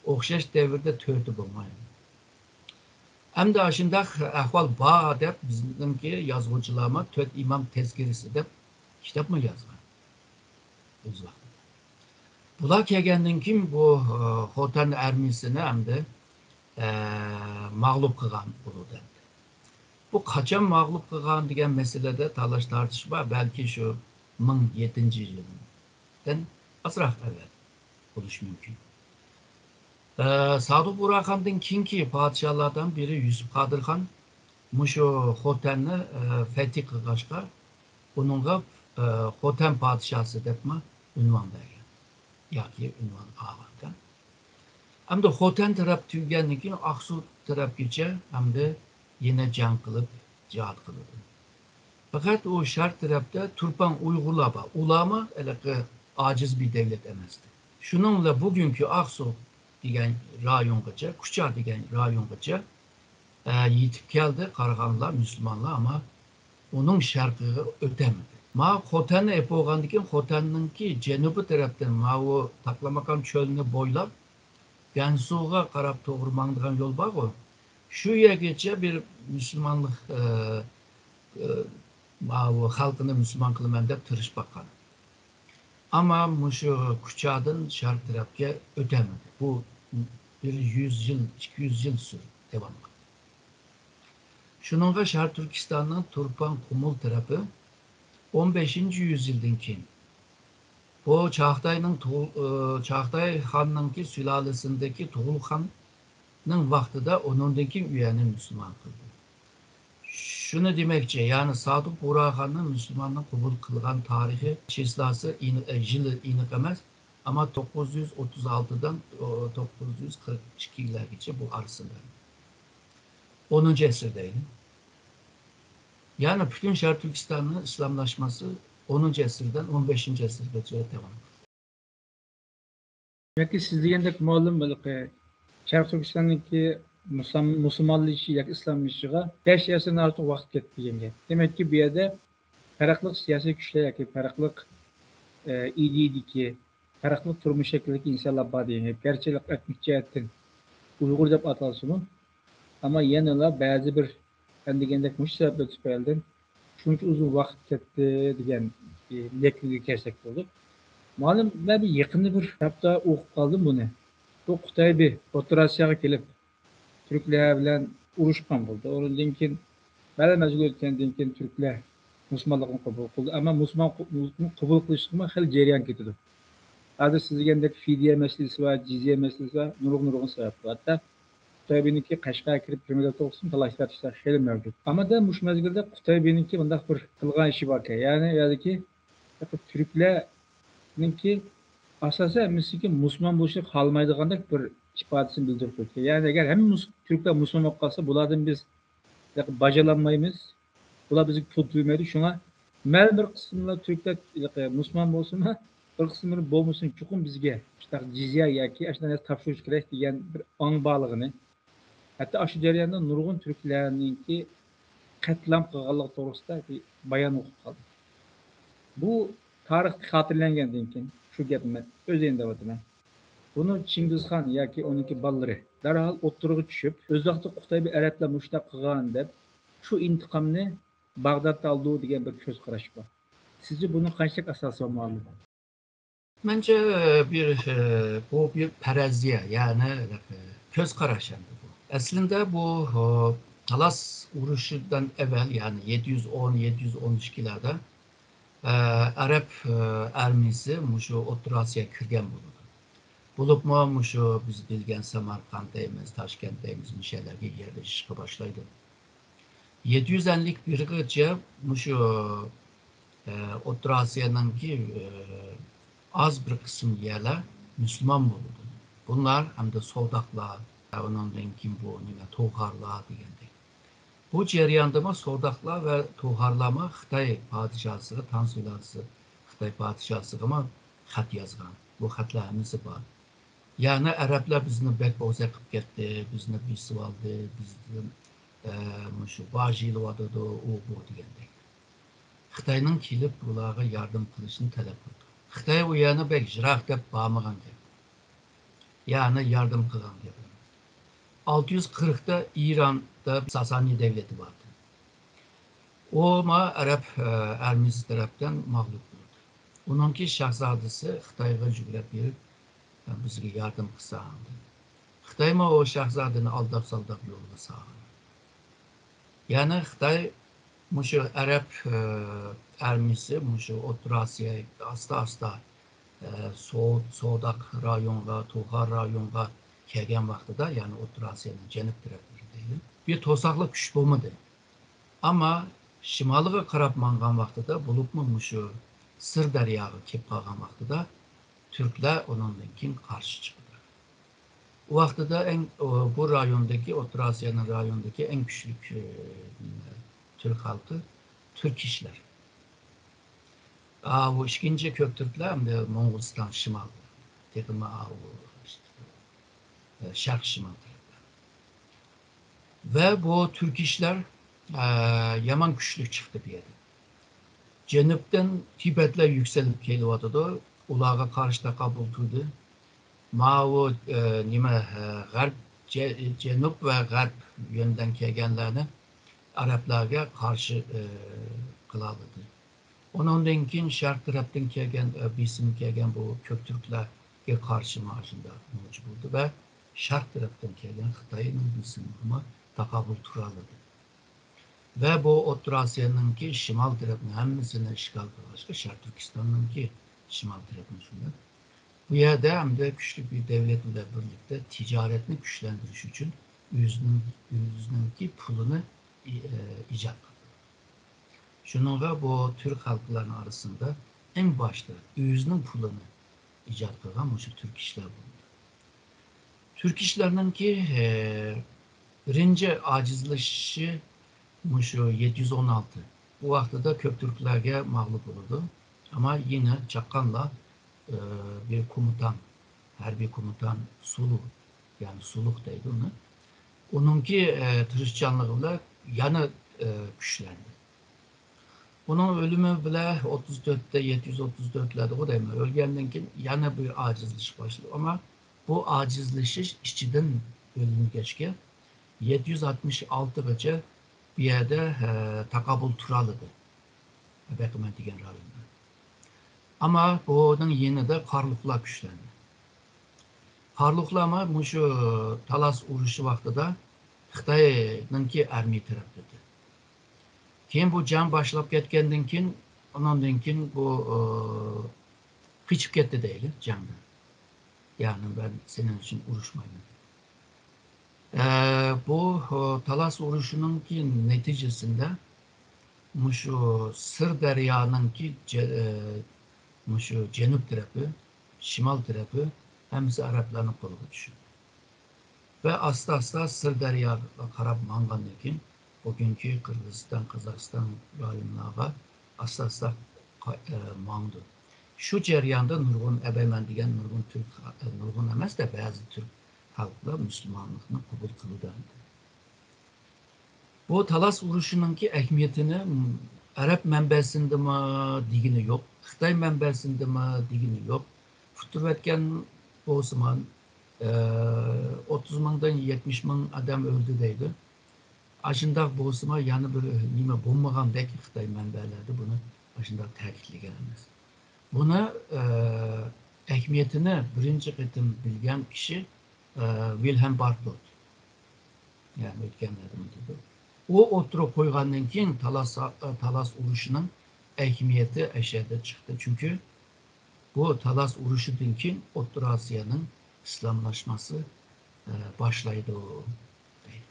ئوخشاش دەۋردە تۆتى بولمايدۇ. ئەمدى ئاشۇنداق ئەھۋال بار دەپ، بىزنىڭكى يازغۇچىلارمۇ تۆت ئىمام تەزكىرىسى دەپ كىتابمۇ يازغان ئۆز ۋاقتىدا. بۇلار كەلگەندىن كېيىن بۇ، ئە، خوتەن ئارمىيىسىنى ئەمدى، ئە، مەغلۇپ قىلغان بولىدۇ. بۇ قاچان مەغلۇپ قىلغان دېگەن مەسىلىدە تالاش-تارتىش بار. بەلكى شۇ مىڭ يەتتىنچى يىلدىن ئازراق ئەۋۋەل بولۇشى مۇمكىن. ئە، سادۇق بۇرھاندىن كېيىنكى پادىشاھلاردىن بىرى يۈسۈپ قادىرخان مۇشۇ خوتەننى، ئە، فەتھى قىلغاچقا، ئۇنىڭغا، ئە، خوتەن پادىشاھسى دەپمۇ ئۇنۋان بەرگەن ياكى ئۇنۋان ئالغان. ئەمدى خوتەن تەرەپ تۈگىگەندىن كېيىن ئاقسۇ تەرەپكىچە ئەمدى يەنە جەڭ قىلىپ جىھاد قىلىدۇ. پەقەت ئۇ شەرق تەرەپتە تۇرپان ئۇيغۇرلار بار. ئۇلارمۇ ھېلىقى ئاجىز بىر دەۋلەت ئەمەستى. شۇنىڭ بىلەن بۈگۈنكى ئاقسۇ دېگەن رايونغىچە، كۇچا دېگەن رايونغىچە، ئە، يېتىپ كەلدى قاراخانلار، مۇسۇلمانلار، ئەمما ئۇنىڭ شەرقىگە ئۆتەلمىدى. ما خوتەننى ئېلىپ بولغاندىن كېيىن، خوتەننىڭكى جەنۇبى تەرەپتىن ماۋۇ تاقلاماقان چۆلىنى بويلاپ، گەنسۇغا قاراپ توغرا ماڭىدىغان يول بارغۇ، شۇ يەرگىچە بىر مۇسۇلمانلىق، ئە، ئە، ماۋۇ خەلقىنى مۇسۇلمان قىلىمەن دەپ تىرىشىپ باققان. ئەمما مۇشۇ كۇچادىن شەرق تەرەپكە ئۆتەلمىدى. بۇ بىر يۈز يىل، ئىككى يۈز يىل سۈردى، داۋام قىلدى. شۇنىڭغا شەرقىي تۈركىستاننىڭ تۇرپان قۇمۇل تەرىپى ئون بەشىنچى يۈزيىلدىن كېيىن بۇ چاغتاينىڭ تۇغۇل-، ئى، چاغتاي خاننىڭكى سۇلالىسىدىكى تۇغۇلخاننىڭ ۋاقتىدا ئۇنىڭدىن كېيىن ئۇ يەرنى مۇسۇلمان قىلدى. شۇنى دېمەكچى، يەنى سادۇق بۇرھاننى مۇسۇلماننىڭ قوبۇل قىلغان تارىخى چىسلاسى ئېنىق، ئە، يىلى ئېنىق ئەمەس، ئەمما توققۇز يۈز ئوتتۇز ئالتىدىن، ئو، توققۇز يۈز قىرىق ئىككىلەرگىچە بۇ ئارىسىدا. ئونىنچى ئەسىردە ئىدى. يەنى پۈتۈن شەرقىي تۈركىستاننىڭ ئىسلاملاشمىسى ئونىنچى ئەسىردىن ئون بەشىنچى ئەسىرگىچە داۋام قىلدى. ياكى سىز دېگەندەك مۇئەللىم، ھېلىقى شەرقىي تۈركىستاننىڭكى مۇسلىم-، مۇسۇلمانلىشىشى ياكى ئىسلاملىشىشىغا بەش ئەسىردىن ئارتۇق ۋاقىت كەتتى دېگەن گەپ. دېمەككى، بۇ يەردە پەرقلىق سىياسىي كۈچلەر ياكى پەرقلىق، ئە، ئىدىيىدىكى، پەرقلىق تۇرمۇش شەكلىدىكى ئىنسانلار بار دېگەن گەپ. گەرچە ئېتنىك جەھەتتىن ئۇيغۇر دەپ ئاتالسىمۇ، ئەمما يەنىلا بەزى بىر، مەن دېگەندەك، مۇشۇ سەۋەبلەر تۈپەيلىدىن شۇنچە ئۇزۇن ۋاقىت كەتتى دېگەن، ئى، نەتىجىگە كەلسەك بولدى. مۇئەللىم، مەن بىر يېقىندا بىر كىتابتا ئوقۇپ قالدىم بۇنى. بۇ قۇتايبى ئوتتۇرا ئاسىياغا كېلىپ، تۈركلەر بىلەن ئۇرۇشقان بولدى. ئۇنىڭدىن كېيىن، بەلەن مەزگىل ئۆتكەندىن كېيىن تۈركلەر مۇسۇلمانلىقنى قوبۇل قىلدى. ئەمما مۇسۇلمان قو-، مۇسۇلمانلىقنى قوبۇل قىلىشتىمۇ خېلى جەريان كېتىدۇ. ھازىر سىز دېگەندەك فىدىيە مەسىلىسى بار، جىزيە مەسىلىسى بار، نۇرغۇن، نۇرغۇن سەۋەب بار. ھەتتا قۇتايبىنىڭكى قەشقەرگە كىرىپ، پىرمىدە توغرىسىدا تالاش تارتىشلار خېلى مەۋجۇت. ئەمما دە مۇشۇ مەزگىلدە قۇتايبىنىڭكى مۇنداق بىر قىلغان ئىشى باركەن. يەنى ئۇ يەردىكى تۈركلەرنىڭكى ئاساسەن ھەممىسىنىڭكى مۇسۇلمان بولۇشنى خالىمايدىغاندەك بىر ئىپادىسىنى بىلدۈرۈپ قويدى. يەنى ئەگەر ھەممە مۇس-، تۈركلەر مۇسۇلمان بولۇپ قالسا، بۇلاردىن بىز باجالانمايمىز، بۇلار بىزگە پۇل تۆلىمەيدۇ. شۇڭا مەلۇم بىر قىسىملار تۈركلەر مۇسۇلمان بولسىمۇ، بىر قىسىملىرى بولمىسۇن، چوقۇم بىزگە شۇنداق جىزيە ياكى ئاشۇنداق نەرسە تاپشۇرۇش كېرەك دېگەن بىر ئاڭ بارلىقىنى، ھەتتا ئاشۇ جەرياندا نۇرغۇن تۈركلەرنىڭكى قەتلىئام قىلغانلىقى توغرىسىدا بىر بايان ئوقۇپ قالدىم. بۇ تارىختا خاتىرىلەنگەندىن كېيىن شۇ گەپنى مەن ئۆزەينى دەۋاتىمەن. بۇنى چىڭگىزخان ياكى ئۇنىڭكى بالىلىرى دەرھال ئوتتۇرىغا چۈشۈپ، ئۆز ۋاقتىدا قۇتايبى ئەرەبلەر مۇشۇنداق قىلغان دەپ، شۇ ئىنتىقامنى باغدادتا ئالىدۇ دېگەن بىر كۆز قاراش بار. سىزچە بۇنىڭ قانچىلىك ئاساسى بار، مۇئەللىم؟ مەنچە بىر، ئە، بۇ بىر پەرەزىيە، يەنى، ئە، كۆز قاراش ئەمدى بۇ. ئەسلىندە بۇ، ئە، تالاس ئۇرۇشىدىن ئەۋۋەل، يەنى يەتتە يۈز ئون، يەتتە يۈز ئون ئىككىلەردە، ئە، ئەرەب، ئە، ئارمىيىسى مۇشۇ ئوتتۇرا ئاسىياغا كىرگەن بولىدۇ. بولۇپمۇ مۇشۇ بىز بىلگەن سامارقاند دەيمىز، تاشكەنت دەيمىز، مۇشۇ يەرلەرگە يەرلىشىشكە باشلايدۇ. يەتتە يۈز ئەللىك بىرگىچە مۇشۇ، ئە، ئوتتۇرا ئاسىيانىڭكى، ئە، ئاز بىر قىسىم يەرلەر مۇسۇلمان بولىدۇ. بۇلار ھەمدە سوداقلار، ئۇنىڭدىن كېيىن بۇ نېمە، توخارلار دېگەندەك. بۇ جەرياندىمۇ سوداقلار ۋە توخارلارمۇ خىتاي پادىشاھسىغا، تاڭ سۇلالىسى خىتاي پادىشاھسىغىمۇ خەت يازغان. بۇ خەتلەر ھەممىسى بار. يەنى ئەرەبلەر بىزنى بەك بوزەك قىلىپ كەتتى، بىزنى بېسىۋالدى، بىزدىن، ئە، مۇشۇ باج ئېلىۋاتىدۇ، ئۇ بۇ دېگەندەك. خىتاينىڭ كېلىپ بۇلارغا ياردەم قىلىشىنى تەلەپ قىلدى. خىتاي ئۇ يەرنى بەك يىراق دەپ بارمىغان گەپ. يەنى ياردەم قىلغان گەپ ئەمەس. ئالتە يۈز قىرىقتا ئىراندا ساسانىي دەۋلىتى بار ئىدى. ئۇمۇ ئەرەب، ئە، ئارمىيىسى تەرەپتىن مەغلۇپ بولدى. ئۇنىڭكى شاھزادىسى خىتايغا يۈگرەپ بېرىپ، بىزگە ياردەم قىلساڭ دېدى. خىتايمۇ ئۇ شاھزادىنى ئالداپ-سالداپ يولغا سالغان. يەنى خىتاي مۇشۇ ئەرەب، ئە، ئارمىيىسى مۇشۇ ئوتتۇرا ئاسىياغا ئاستا-ئاستا، ئە، سو-، سوداق رايونغا، توخار رايونغا كەلگەن ۋاقتىدا، يەنى ئوتتۇرا ئاسىيانىڭ جەنۇب تەرەپلىرى دەيلى، بىر توساقلىق كۈچ بولمىدى. ئەمما شىمالىغا قاراپ ماڭغان ۋاقتىدا، بولۇپمۇ مۇشۇ سىر دەرياغا كېلىپ قالغان ۋاقتىدا، تۈركلەر ئۇنىڭدىن كېيىن قارشى چىقتى. ئۇ ۋاقتىدا ئەڭ، ئۇ، بۇ رايوندىكى، ئوتتۇرا ئاسىيانىڭ رايونىدىكى ئەڭ كۈچلۈك، ئە، تۈرك خەلقى تۈركىشلەر. ئاۋۇ ئىككىنچى كۆك تۈركلەر ئەمدى موڭغۇلىستان شىمال، تېخىمۇ ئاۋۇ، ئە، شەرق شىمال تەرەپلەر. ۋە بۇ تۈركىشلەر، ئە، يامان كۈچلۈك چىقتى بۇ يەردە. جەنۇبتىن تىبەتلەر يۈكسىلىپ كېلىۋاتىدۇ. ئۇلارغا قارشى تاقابىل تۇردى. ماۋۇ، ئە، نېمە، ئە، غەرب، جە-، جەنۇب ۋە غەرب يۆندىن كەلگەنلەرنى ئەرەبلەرگە قارشى، ئە، قىلالىدى. ئۇنىڭدىن كېيىن شەرق تەرەپتىن كەلگەن، ئە، بېسىم كەلگەن بۇ كۆك تۈركلەرگە قارشى مانا شۇنداق مۇنچە بولدى ۋە شەرق تەرەپتىن كەلگەن خىتاينىڭ بېسىمىغىمۇ تاقابىل تۇرالىدى. ۋە بۇ ئوتتۇرا ئاسىيانىڭكى شىمال تەرەپنى ھەممىسىنى ئىشغال قىلغاچقا، شەرقىي تۈركىستاننىڭكى شىمال تەرەپنى شۇنداق. بۇ يەردە ئەمدى كۈچلۈك بىر دەۋلەت بىلەن بىرلىكتە تىجارەتنى كۈچلەندۈرۈش ئۈچۈن ئۆزىنىڭ، ئۆزىنىڭكى پۇلىنى ئى-، ئە، ئىجاد قىلدى. شۇنىڭغا بۇ تۈرك خەلقلەرنىڭ ئارىسىدا ئەڭ باشتا ئۆزىنىڭ پۇلىنى ئىجاد قىلغان مۇشۇ تۈركىشلەر بولدى. تۈركىشلەرنىڭكى، ئە، بىرىنچى ئاجىزلىشىشى مۇشۇ يەتتە يۈز ئون ئالتە. بۇ ۋاقتىدا كۆك تۈركلەرگە مەغلۇپ بولىدۇ. ئەمما يەنە چاققانلا، ئە، بىر كومېندان، ھەربىي كومېندان سۇلۇ، يەنى سۇلۇق دەيدۇ ئۇنى. ئۇنىڭكى، ئە، تىرىشچانلىقى بىلەن يەنە، ئە، كۈچلەندى. ئۇنىڭ ئۆلۈمى بىلەن ئوتتۇز تۆتتە، يەتتە يۈز ئوتتۇز تۆتلەردىغۇ دەيمەن، ئۆلگەندىن كېيىن يەنە بىر ئاجىزلىشىش باشلىدى. ئەمما بۇ ئاجىزلىشىش ئىچىدىن ئۆلۈمگەچكە يەتتە يۈز ئاتمىش ئالتىغىچە بۇ يەردە، ئە، تاقابىل تۇرالىدى. بەقىمەن دېگەن رايوندا. ئەمما بۇنىڭ يېنىدا قارلۇقلار كۈچلەندى. قارلۇقلارمۇ مۇشۇ تالاس ئۇرۇشى ۋاقتىدا خىتاينىڭكى ئارمىيە تەرەپتە ئىدى. كېيىن بۇ جەڭ باشلاپ كەتكەندىن كېيىن، ئۇنىڭدىن كېيىن بۇ، ئى، قېچىپ كەتتى دەيلى جەڭدىن. يەنى مەن سېنىڭ ئۈچۈن ئۇرۇشمايمەن. ئە، بۇ، ئە، تالاس ئۇرۇشىنىڭكى نەتىجىسىندە مۇشۇ سىر دەريانىڭكى جە-، ئە، مۇشۇ جەنۇب تەرىپى، شىمال تەرىپى ھەممىسى ئەرەبلەرنىڭ قولىغا چۈشىدۇ. ۋە ئاستا-ئاستا سىر دەرياغا قاراپ ماڭغاندىن كېيىن، بۈگۈنكى قىرغىزىستان، قازاقىستان رايونلارغا ئاستا-ئاستا قا-، ئە، ماڭىدۇ. شۇ جەرياندا نۇرغۇن ئەبەيمەن دېگەن نۇرغۇن تۈرك، ئە، نۇرغۇن ئەمەس-دە، بەزى تۈرك خەلقلەر مۇسۇلمانلىقنى قوبۇل قىلىدۇ ئەمدى. بۇ تالاس ئۇرۇشىنىڭكى ئەھمىيىتىنى، م، ئەرەب مەنبەسىندىمۇ دېگىنى يوق، خىتاي مەنبەسىندىمۇ دېگىنى يوق. ئۇتتۇرۇۋەتكەن بولسىمۇ، ئە، ئوتتۇز مىڭدىن يەتمىش مىڭ ئادەم ئۆلدى دەيدۇ. ئاشۇنداق بولسىمۇ، يەنە بىر نېمە بولمىغاندەك خىتاي مەنبەلەردە بۇنى ئاشۇنداق تەكىتلىگەن ئەمەس. بۇنى، ئە، ئەھمىيىتىنى بىرىنچى قېتىم بىلگەن كىشى، ئە، ۋىلھېم بارتلوت. يەنى ئۆتكەنلەردىن بىلىدۇ. ئۇ ئوتتۇرىغا قويغاندىن كېيىن تالاس، تالاس ئۇرۇشىنىڭ ئەھمىيىتى ئەشەددە چىقتى. چۈنكى بۇ تالاس ئۇرۇشىدىن كېيىن ئوتتۇرا ئاسىيانىڭ ئىسلاملاشماسى، ئە، باشلايدۇ، دەيدۇ.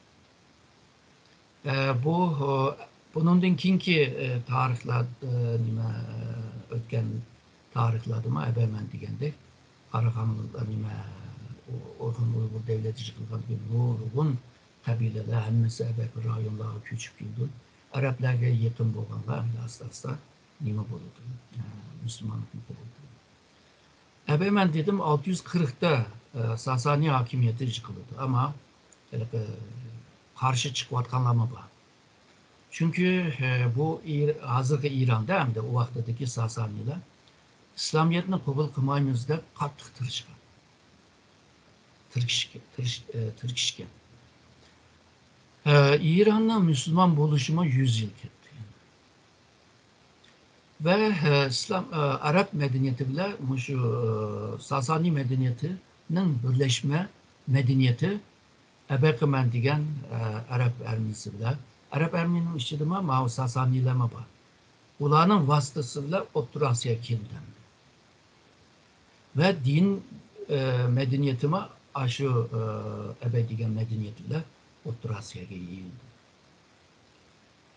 ئە، بۇ، ئە، بۇنىڭدىن كېيىنكى، ئە، تارىخلار، ئە، نېمە، ئۆتكەن تارىخلاردىمۇ ئەبەيمەن دېگەندەك قاراخانلار، نېمە، ئۇ-، ئورخۇن ئۇيغۇر دەۋلىتى يىقىلغاندىن كېيىن نۇرغۇن قەبىلىلەر ھەممىسى ئەبەكى رايونلارغا كۆچۈپ كېلىدۇ. ئەرەبلەرگە يېقىن بولغانلار ئەمدى ئاستا-ئاستا نېمە بولىدۇ؟ ئە، مۇسۇلمانلىقنى قوبۇل قىلىدۇ. ئەبەيمەن دېدىم، ئالتە يۈز قىرىقتا، ئە، ساسانىي ھاكىمىيىتى يىقىلىدۇ. ئەمما ھېلىقى قارشى چىقىۋاتقانلارمۇ بار. چۈنكى، ئە، بۇ ئىر-، ھازىرقى ئىراندا ھەمدە ئۇ ۋاقتىدىكى ساسانىيلار ئىسلامىيەتنى قوبۇل قىلمايمىز دەپ قاتتىق تىرىشقان. تىركىشكەن، تىرىش-، ئە، تىركىشكەن. ئە، ئىراننىڭ مۇسۇلمان بولۇشىمۇ يۈز يىل كەتتى. ۋە، ئە، ئىسلام، ئە، ئەرەب مەدەنىيىتى بىلەن مۇشۇ، ئە، ساسانىي مەدەنىيىتىنىڭ بىرلەشمە مەدەنىيىتى ئەبەقىمەن دېگەن، ئە، ئەرەب ئەرمىنىسى بىلەن. ئەرەب ئەرمىنىنىڭ ئىچىدىمۇ ماۋۇ ساسانىيلارمۇ بار. ئۇلارنىڭ ۋاسىتىسى بىلەن ئوتتۇرا ئاسىيا كېلىدۇ. ۋە دىن، ئە، مەدەنىيىتىمۇ ئاشۇ، ئە، ئەبەي دېگەن مەدەنىيىتى بىلەن ئوتتۇرا ئاسىياغا يېيىلدى.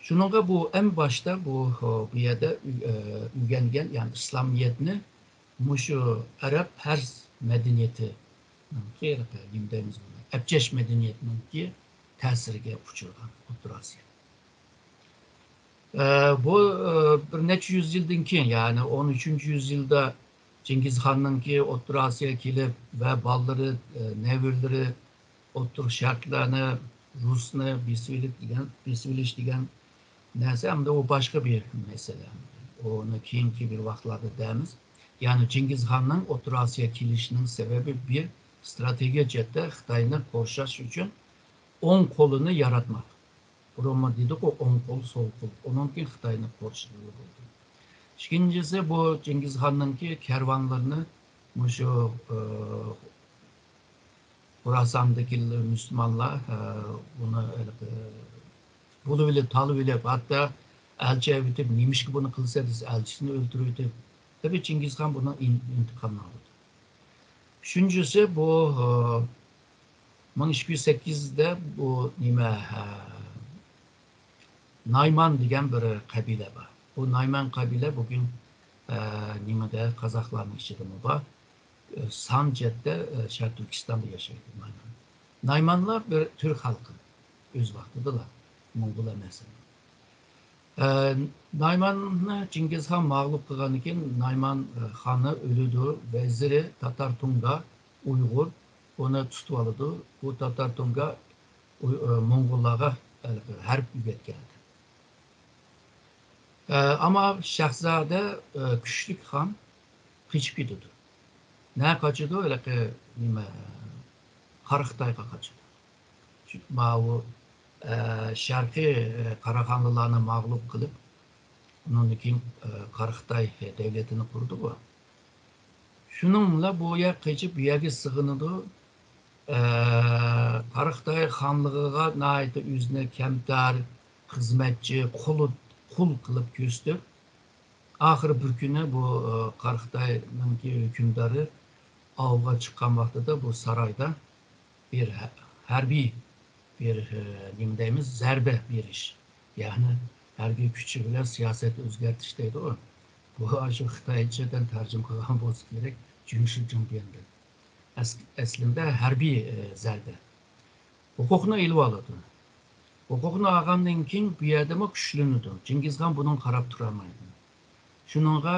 شۇنىڭغا بۇ ئەڭ باشتا بۇ، بۇ يەردە ئۆ-، ئۆگەنگەن، يەنى ئىسلامىيەتنى مۇشۇ ئەرەب پەرس مەدەنىيىتىنىڭكى، نېمە دەيمىز بۇنى، ئەبجەش مەدەنىيەتنىڭكى تەسىرىگە ئۇچرىغان ئوتتۇرا ئاسىيا. ئە، بۇ، ئە، بىر نەچچە يۈز يىلدىن كېيىن، يەنى ئون ئۈچىنچى يۈز يىلدا چىڭگىزخاننىڭكى ئوتتۇرا ئاسىياغا كېلىپ ۋە بالىلىرى، ئە، نەۋرىلىرى ئوتتۇرا شەرقلەرنى، رۇسنى بېسىۋېلىپ دېگەن، بېسىۋېلىش دېگەن نەرسە، ئەمدى ئۇ باشقا بىر مەسىلە. ئۇنى كېيىنكى بىر ۋاقىتلاردا دەيمىز. يەنى چىڭگىزخاننىڭ ئوتتۇرا ئاسىياغا كېلىشىنىڭ سەۋەبى بىر ستراتېگىيە جەھەتتە خىتاينى قورشاش ئۈچۈن ئوڭ قولىنى ياراتماق. بۇرۇنمۇ دېدۇققۇ، ئوڭ قول، سول قول. ئۇنىڭكى خىتاينى قورشىغىلى بولدى. ئىككىنچىسى، بۇ چىڭگىزخاننىڭكى كەرۋانلىرىنى مۇشۇ، ئى، خوراساندىكى مۇسۇلمانلار، ئى، بۇنى ھېلىقى بۇلىۋېلىپ، تالىۋېلىپ، ھەتتا ئەلچى ئەۋېتىپ، نېمىشقا بۇنى قىلىسەن دېسە، ئەلچىسىنى ئۆلتۈرۈۋېتىپ، تەبىئىي چىڭگىزخان بۇنىڭ ئىن-، ئىنتىقامىنى ئالىدۇ. ئۈچىنچىسى، بۇ، ئى، مىڭ ئىككى يۈز سەككىزدە بۇ نېمە، ئى، نايمان دېگەن بىر قەبىلە بار. بۇ نايمان قەبىلە بۈگۈن، ئە، نېمىدە، قازاقلارنىڭ ئىچىدىمۇ بار. ئە، سان جەھەتتە، ئە، شەرقىي تۈركىستاندا ياشايدۇ نايمان. نايمانلار بىر تۈرك خەلقى. ئۆز ۋاقتىدىلا. موڭغۇل ئەمەس. ئە، نايماننى چىڭگىزخان مەغلۇپ قىلغاندىن كېيىن، نايمان، ئە، خانى ئۆلىدۇ. ۋەزىرى تاتار تۇڭگا ئۇيغۇر ئۇنى تۇتۇۋالىدۇ. بۇ تاتار تۇڭگا ئۇ، ئە، موڭغۇللارغا ھەرپ ئۆگەتكەن. ئە، ئەمما شاھزادە، ئە، كۈچلۈك خان قېچىپ كېتىدۇ. نە قاچىدۇ؟ ھېلىقى نېمە، قارا خىتايغا قاچىدۇ. چۈنكى ماۋۇ، ئە، شەرقىي، ئە، قاراخانلىلارنى مەغلۇپ قىلىپ، ئۇنىڭدىن كېيىن، ئە، قارا خىتاي دەۋلىتىنى قۇردىغۇ. شۇنىڭ بىلەن بۇ يەر قېچىپ، بۇ يەرگە سىغىنىدۇ. ئە، قارا خىتاي خانلىقىغا ناھايىتى ئۆزىنى كەمتەر، خىزمەتچى، قۇل، قۇل قىلىپ كۆرسىتىپ، ئاخىرى بىر كۈنى بۇ، ئە، قارا خىتاينىڭكى ھۆكۈمدارى ئاۋغا چىققان ۋاقتىدا بۇ سارايدا بىر ھە-، ھەربىي بىر، ئە، نېمە دەيمىز، زەربە بېرىش. يەنى ھەربىي كۈچى بىلەن سىياسەت ئۆزگەرتىش دەيدىغۇ. بۇ ئاشۇ خىتايچىدىن تەرجىمە قىلغان بولسا كېرەك، جۈڭشى جۇڭبيەندىن. ئەس-، ئەسلىدە ھەربىي، ئە، زەربە. ھوقۇقنى ئېلىۋالىدۇ. ھوقۇقنى ئالغاندىن كېيىن بۇ يەردىمۇ كۈچلىنىدۇ. چىڭگىزخان بۇنىڭغا قاراپ تۇرالمايدۇ. شۇنىڭغا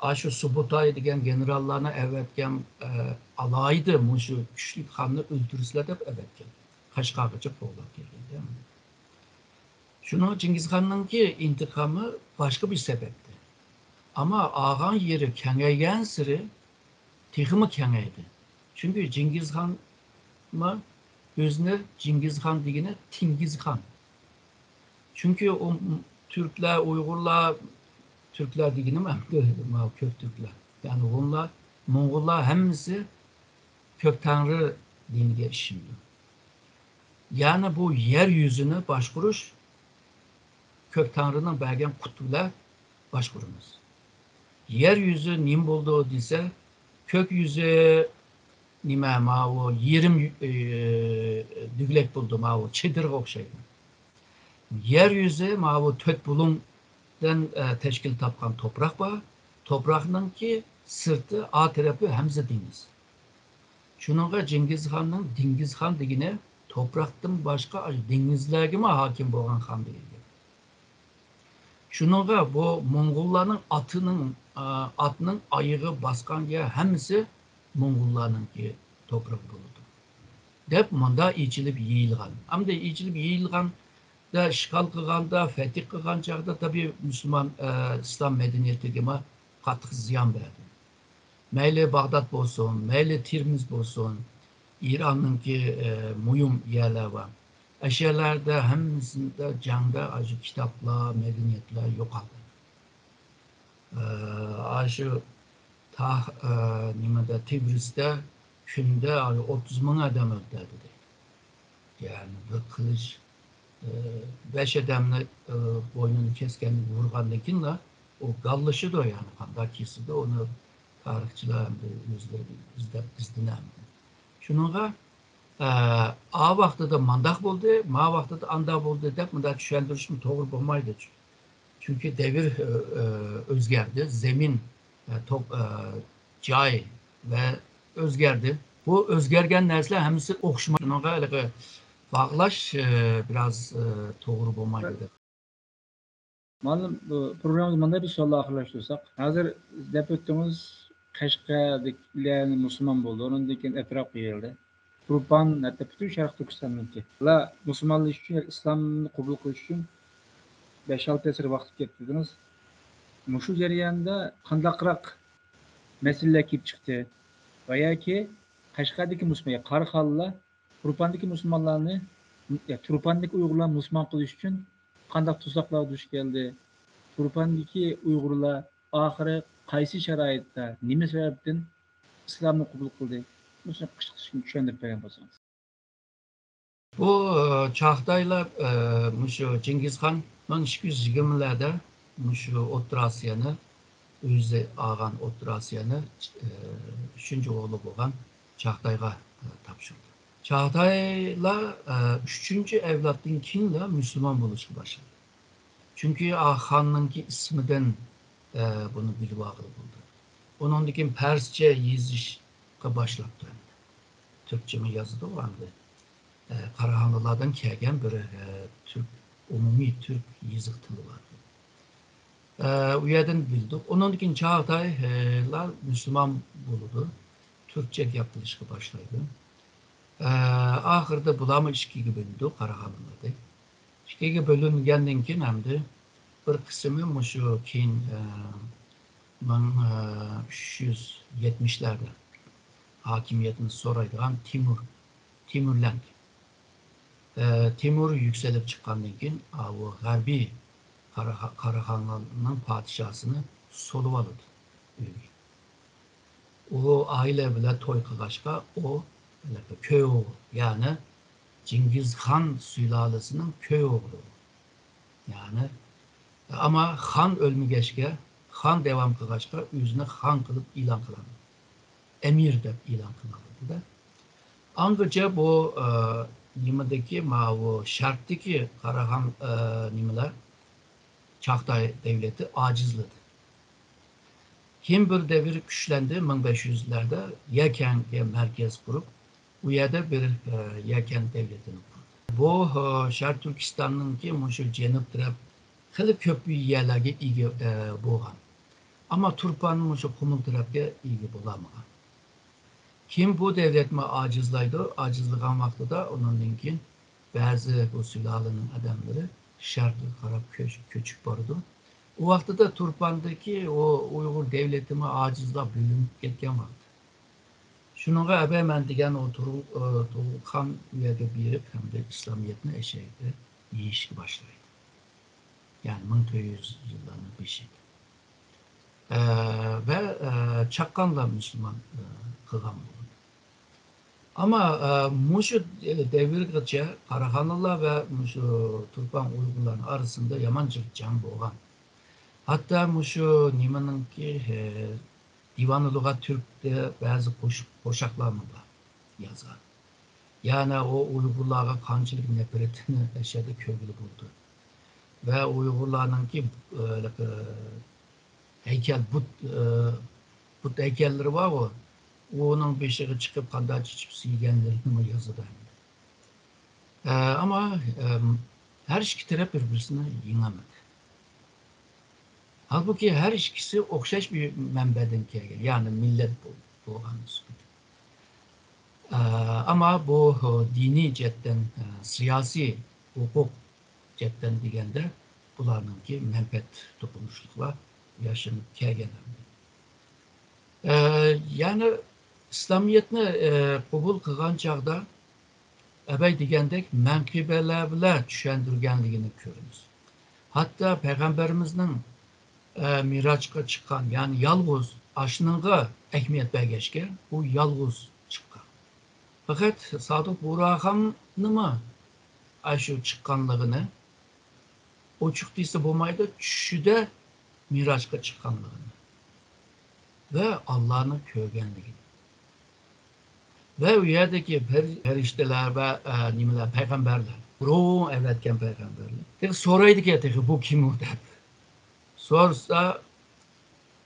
ئاشۇ سۇبۇتاي دېگەن گېنېراللارنى ئەۋەتكەن، ئە، ئالاھىدە مۇشۇ كۈچلۈك خاننى ئۆلتۈرسىلە دەپ ئەۋەتكەن. قەشقەرگىچە قوغلاپ كەلگەندە. شۇنىڭ چىڭگىزخاننىڭكى ئىنتىقامى باشقا بىر سەۋەبتە. ئەمما ئالغان يېرى كېڭەيگەنسېرى تېخىمۇ كېڭەيدى. چۈنكى جىڭگىزخانمۇ ئۆزىنى جىڭگىزخان دېگىنى تىڭگىزخان. چۈنكى ئۇ تۈركلەر، ئۇيغۇرلار، تۈركلەر دېگىنىم ئەمدى ماۋۇ كۆك تۈركلەر، يەنى ھونلار، موڭغۇللار ھەممىسى كۆك تەڭرى دىنىگە ئىشىنىدۇ. يەنى بۇ يەر يۈزىنى باشقۇرۇش كۆك تەڭرىنىڭ بەرگەن قۇتى بىلەن باشقۇرىمىز. يەر يۈزى نېمە بولىدۇ دېسە، كۆك يۈزى نېمە، ماۋۇ يېرىم، ئى، دۈگىلەك بولىدۇ، ماۋۇ چېدىرغا ئوخشايدۇ. يەر يۈزى ماۋۇ تۆت بۇلۇڭدىن، ئە، تەشكىل تاپقان توپراق بار. توپراقنىڭكى سىرتى، ئا تەرىپى ھەممىسى دېڭىز. شۇنىڭغا جىڭگىزخاننىڭ دىڭگىزخان دېگىنى توپراقتىن باشقا ئاشۇ دېڭىزلەرگىمۇ ھاكىم بولغان خان دېگەن گەپ. شۇنىڭغا بۇ موڭغۇللارنىڭ ئاتىنىڭ، ئا، ئاتنىڭ ئايىغى باسقان يەر ھەممىسى موڭغۇللارنىڭكى توپرىقى بولىدۇ، دەپ مۇندا ئېچىلىپ يېيىلغان. ئەمدى ئېچىلىپ يېيىلغاندا، ئىشغال قىلغاندا، فەتھى قىلغان چاغدا تەبىئىي مۇسۇلمان، ئە، ئىسلام مەدەنىيىتىگىمۇ قاتتىق زىيان بەردى. مەيلى باغداد بولسۇن، مەيلى تېرمىز بولسۇن، ئىراننىڭكى، ئە، مۇھىم يەرلەر بار. ئەشۇ يەرلەردە ھەممىسىدە جەڭدە ئاشۇ كىتابلار، مەدەنىيەتلەر يوقالدى. ئە، ئاشۇ تا-، ئە، نېمىدە، تىگرىستا كۈندە ئاشۇ ئوتتۇز مىڭ ئادەم ئۆلتۈردى. يەنى بىر قىلىچ، ئە، بەش ئادەمنى، ئە، بوينىنى كەسكەن، ئۇرغاندىن كېيىنلا ئۇ گاللىشىدۇ، يەنى قانداق كېسىدۇ، ئۇنى تارىخچىلار ئەمدى ئۆزلىرى ئىزدەپ ئىزدىنەمدى. شۇنىڭغا، ئە، ئا ۋاقتىدا مانداق بولدى، ما ۋاقتىدا ئانداق بولدى دەپ مۇنداق چۈشەندۈرۈشمۇ توغرا بولمايدۇ. چۈنكى دەۋر، ئۆ-، ئۆ-، ئۆزگەردى، زېمىن، ئە، توپ-، ئە، جاي ۋە ئۆزگەردى. بۇ ئۆزگەرگەن نەرسىلەر ھەممىسى ئوخشىمايدۇ. شۇنىڭغا ھېلىقى باغلاش، ئە، بىراز، ئە، توغرا بولمايدۇ دەپ. مۇئەللىم، بۇ پروگراممىمىزنى مانداق بىر سوئال ئاخىرلاشتۇرساق. ھازىر دەپ ئۆتتىڭىز، قەشقەردىكىلەرنى مۇسۇلمان بولدى، ئۇنىڭدىن كېيىن ئەتراپقا يېيىلدى. تۇرپان، ھەتتا پۈتۈن شەرقىي تۈركىستاننىڭكى. بۇلار مۇسۇلمانلىشىش ئۈچۈن، ئىسلامنى قوبۇل قىلىش ئۈچۈن بەش-ئالتە ئەسىر ۋاقىت كەتتى دېدىڭىز. مۇشۇ جەرياندا قانداقراق مەسىلىلەر كېلىپ چىقتى؟ ۋە ياكى قەشقەردىكى مۇسۇلمان، يا قاراخانلار تۇرپاندىكى مۇسۇلمانلارنى، يا تۇرپاندىكى ئۇيغۇرلارنى مۇسۇلمان قىلىش ئۈچۈن قانداق تۇزاقلارغا دۇچ كەلدى؟ تۇرپاندىكى ئۇيغۇرلار ئاخىرى قايسى شارائىتتا، نېمە سەۋەبتىن ئىسلامنى قوبۇل قىلدى؟ مۇشۇنى قىسقىچە چۈشەندۈرۈپ بەرگەن بولسىڭىز. بۇ، ئە، چاغتايلار، ئە، مۇشۇ چىڭگىزخان مىڭ ئىككى يۈز يىگىرمىلەردە مۇشۇ ئوتتۇرا ئاسىيانى، ئۆزى ئالغان ئوتتۇرا ئاسىيانى، ئە، ئۈچىنچى ئوغلى بولغان چاغتايغا، ئە، تاپشۇردى. چاغتايلار، ئە، ئۈچىنچى ئەۋلادتىن كېيىنلا مۇسۇلمان بولۇشقا باشلىدى. چۈنكى، ئا، خاننىڭكى ئىسمىدىن، ئە، بۇنى بىلىۋالغىلى بولدى. ئۇنىڭدىن كېيىن پەرسچە يېزىشقا باشلاپتۇ ئەمدى. تۈركچىمۇ يازىدۇ ئەمدى. ئە، قاراخانلىلاردىن كەلگەن بىر، ئە، تۈرك، ئومۇمىي تۈرك يېزىق تىلى بار. ئە، ئۇ يەردىن بىلدۇق. ئۇنىڭدىن كېيىن چاغتايلار مۇسۇلمان بولىدۇ. تۈركچە گەپ قىلىشقا باشلايدۇ. ئە، ئاخىرىدا بۇلارمۇ ئىككىگە بۆلۈنىدۇ، قاراخانلىلاردەك. ئىككىگە بۆلۈنگەندىن كېيىن ئەمدى بىر قىسمى مۇشۇ كېيىن، ئە، مىڭ ئۈچ يۈز يەتمىشلەردە ھاكىمىيەتنى سورايدىغان تىمۇر، تىمۇرلەنگ، ئە، تىمۇر يۈكسىلىپ چىققاندىن كېيىن، ئاۋۇ غەربىي قارا-، قاراخانلارنىڭ پادىشاسىنى سولىۋالىدۇ ئۆيگە. ئۇ ئائىلە بىلەن توي قىلغاچقا، ئۇ كۆي ئوغلى، يەنى جىڭگىزخان سۇلالىسىنىڭ كۆي ئوغلى. يەنى، ئەمما خان ئۆلمىگەچكە، خان داۋام قىلغاچقا، ئۆزىنى خان قىلىپ ئېلان قىلىدۇ. ئەمىر دەپ ئېلان قىلىدۇ-دە. ئاڭغىچە بۇ، ئە، نېمىدىكى، ماۋۇ شەرقتىكى قاراخان، ئە، نېمىلەر، چاغتاي دەۋلىتى ئاجىزلىدى. كېيىن بىر دەۋر كۈچلەندى، مىڭ بەش يۈزلەردە يەكەنگە مەركەز قۇرۇپ، ئۇ يەردە بىر، ئە، يەكەن دەۋلىتىنى قۇردى. بۇ، ئە، شەرقىي تۈركىستاننىڭكى مۇشۇ جەنۇب تەرەپ خېلى كۆپ يەرلەرگە ئىگە، ئە، بولغان. ئەمما تۇرپان مۇشۇ قۇمۇل تەرەپكە ئىگە بولالمىغان. كېيىن بۇ دەۋلەتمۇ ئاجىزلايدۇ. ئاجىزلىغان ۋاقتىدا ئۇنىڭدىن كېيىن بەزى بۇ سۇلالىنىڭ ئادەملىرى شەرققە قاراپ كۆچ-، كۆچۈپ بارىدۇ. ئۇ ۋاقتىدا تۇرپاندىكى ئۇ ئۇيغۇر دەۋلىتىمۇ ئاجىزلاپ بۆلۈنۈپ كەتكەن ۋاقتى. شۇنىڭغا ئەبەي مەن دېگەن ئۇ تۇرغۇ-، ئۇ تۇغۇلغان يەرگە بېرىپ ھەمدە ئىسلامىيەتنى ئەشەدە يېيىشكە باشلايدۇ. يەنى مىڭ تۆت يۈز يىللارنىڭ بېشىدا. ئە، ۋە، ئە، چاققانلار مۇسۇلمان، ئە، قىلغان بولىدۇ. ئەمما، ئە، مۇشۇ دەۋرگىچە قاراخانىيلار ۋە مۇشۇ تۇرپان ئۇيغۇرلارنىڭ ئارىسىدا يامان جىق جەڭ بولغان. ھەتتا مۇشۇ نېمىنىڭكى، ئە، دىۋانۇ لۇغەت تۈركتە بەزى قوشۇق، قوشاقلارمۇ بار يازغان. يەنى ئۇ ئۇيغۇرلارغا قانچىلىك نەپرىتىنى ئەشەدە كۆرگىلى بولىدۇ. ۋە ئۇيغۇرلارنىڭكى، ئە، ھېلىقى ھەيكەل، بۇت، ئە، بۇت ھەيكەللىرى بارغۇ، ئۇنىڭ بېشىغا چىقىپ قانداق چېچىپ سۆيگەنلىرىنىمۇ يازىدۇ ئەمدى. ئە، ئەمما، ئەم، ھەر ئىككى تەرەپ بىر-بىرسىنى يېڭەلمىدى. ھالبۇكى، ھەر ئىككىسى ئوخشاش بىر مەنبەدىن كەلگەن، يەنى مىللەت بول-، بولغان سۈپىتى. ئە، ئەمما بۇ دىنىي جەھەتتىن، ئە، سىياسىي، ھوقۇق جەھەتتىن دېگەندە، بۇلارنىڭكى مەنپەئەت توقۇنۇشلۇقلار ياشىنىپ كەلگەن ئەمدى. ئە، يەنى ئىسلامىيەتنى، ئە، قوبۇل قىلغان چاغدا، ئەبەي دېگەندەك مەنقىبەلەر بىلەن چۈشەندۈرگەنلىكىنى كۆرىمىز. ھەتتا پەيغەمبىرىمىزنىڭ، ئە، مىراجقا چىققان، يەنى يالغۇز ئاشۇنىڭغا ئەھمىيەت بەرگەچكە، ئۇ يالغۇز چىققان. پەقەت سادىق بۇرھاننىمۇ ئاشۇ چىققانلىقىنى ئوچۇق دېسە بولمايدۇ، چۈشىدە مىراجقا چىققانلىقىنى ۋە ئاللانى كۆرگەنلىكىنى ۋە ئۇ يەردىكى پەر-، پەرىشتىلەر ۋە، ئە، نېمىلەر، پەيغەمبەرلەر، روھىنى ئەۋەتكەن پەيغەمبەرلەر. تېخى سورايدىكەن تېخى، بۇ كىم ئۇ دەپ. سورىسا،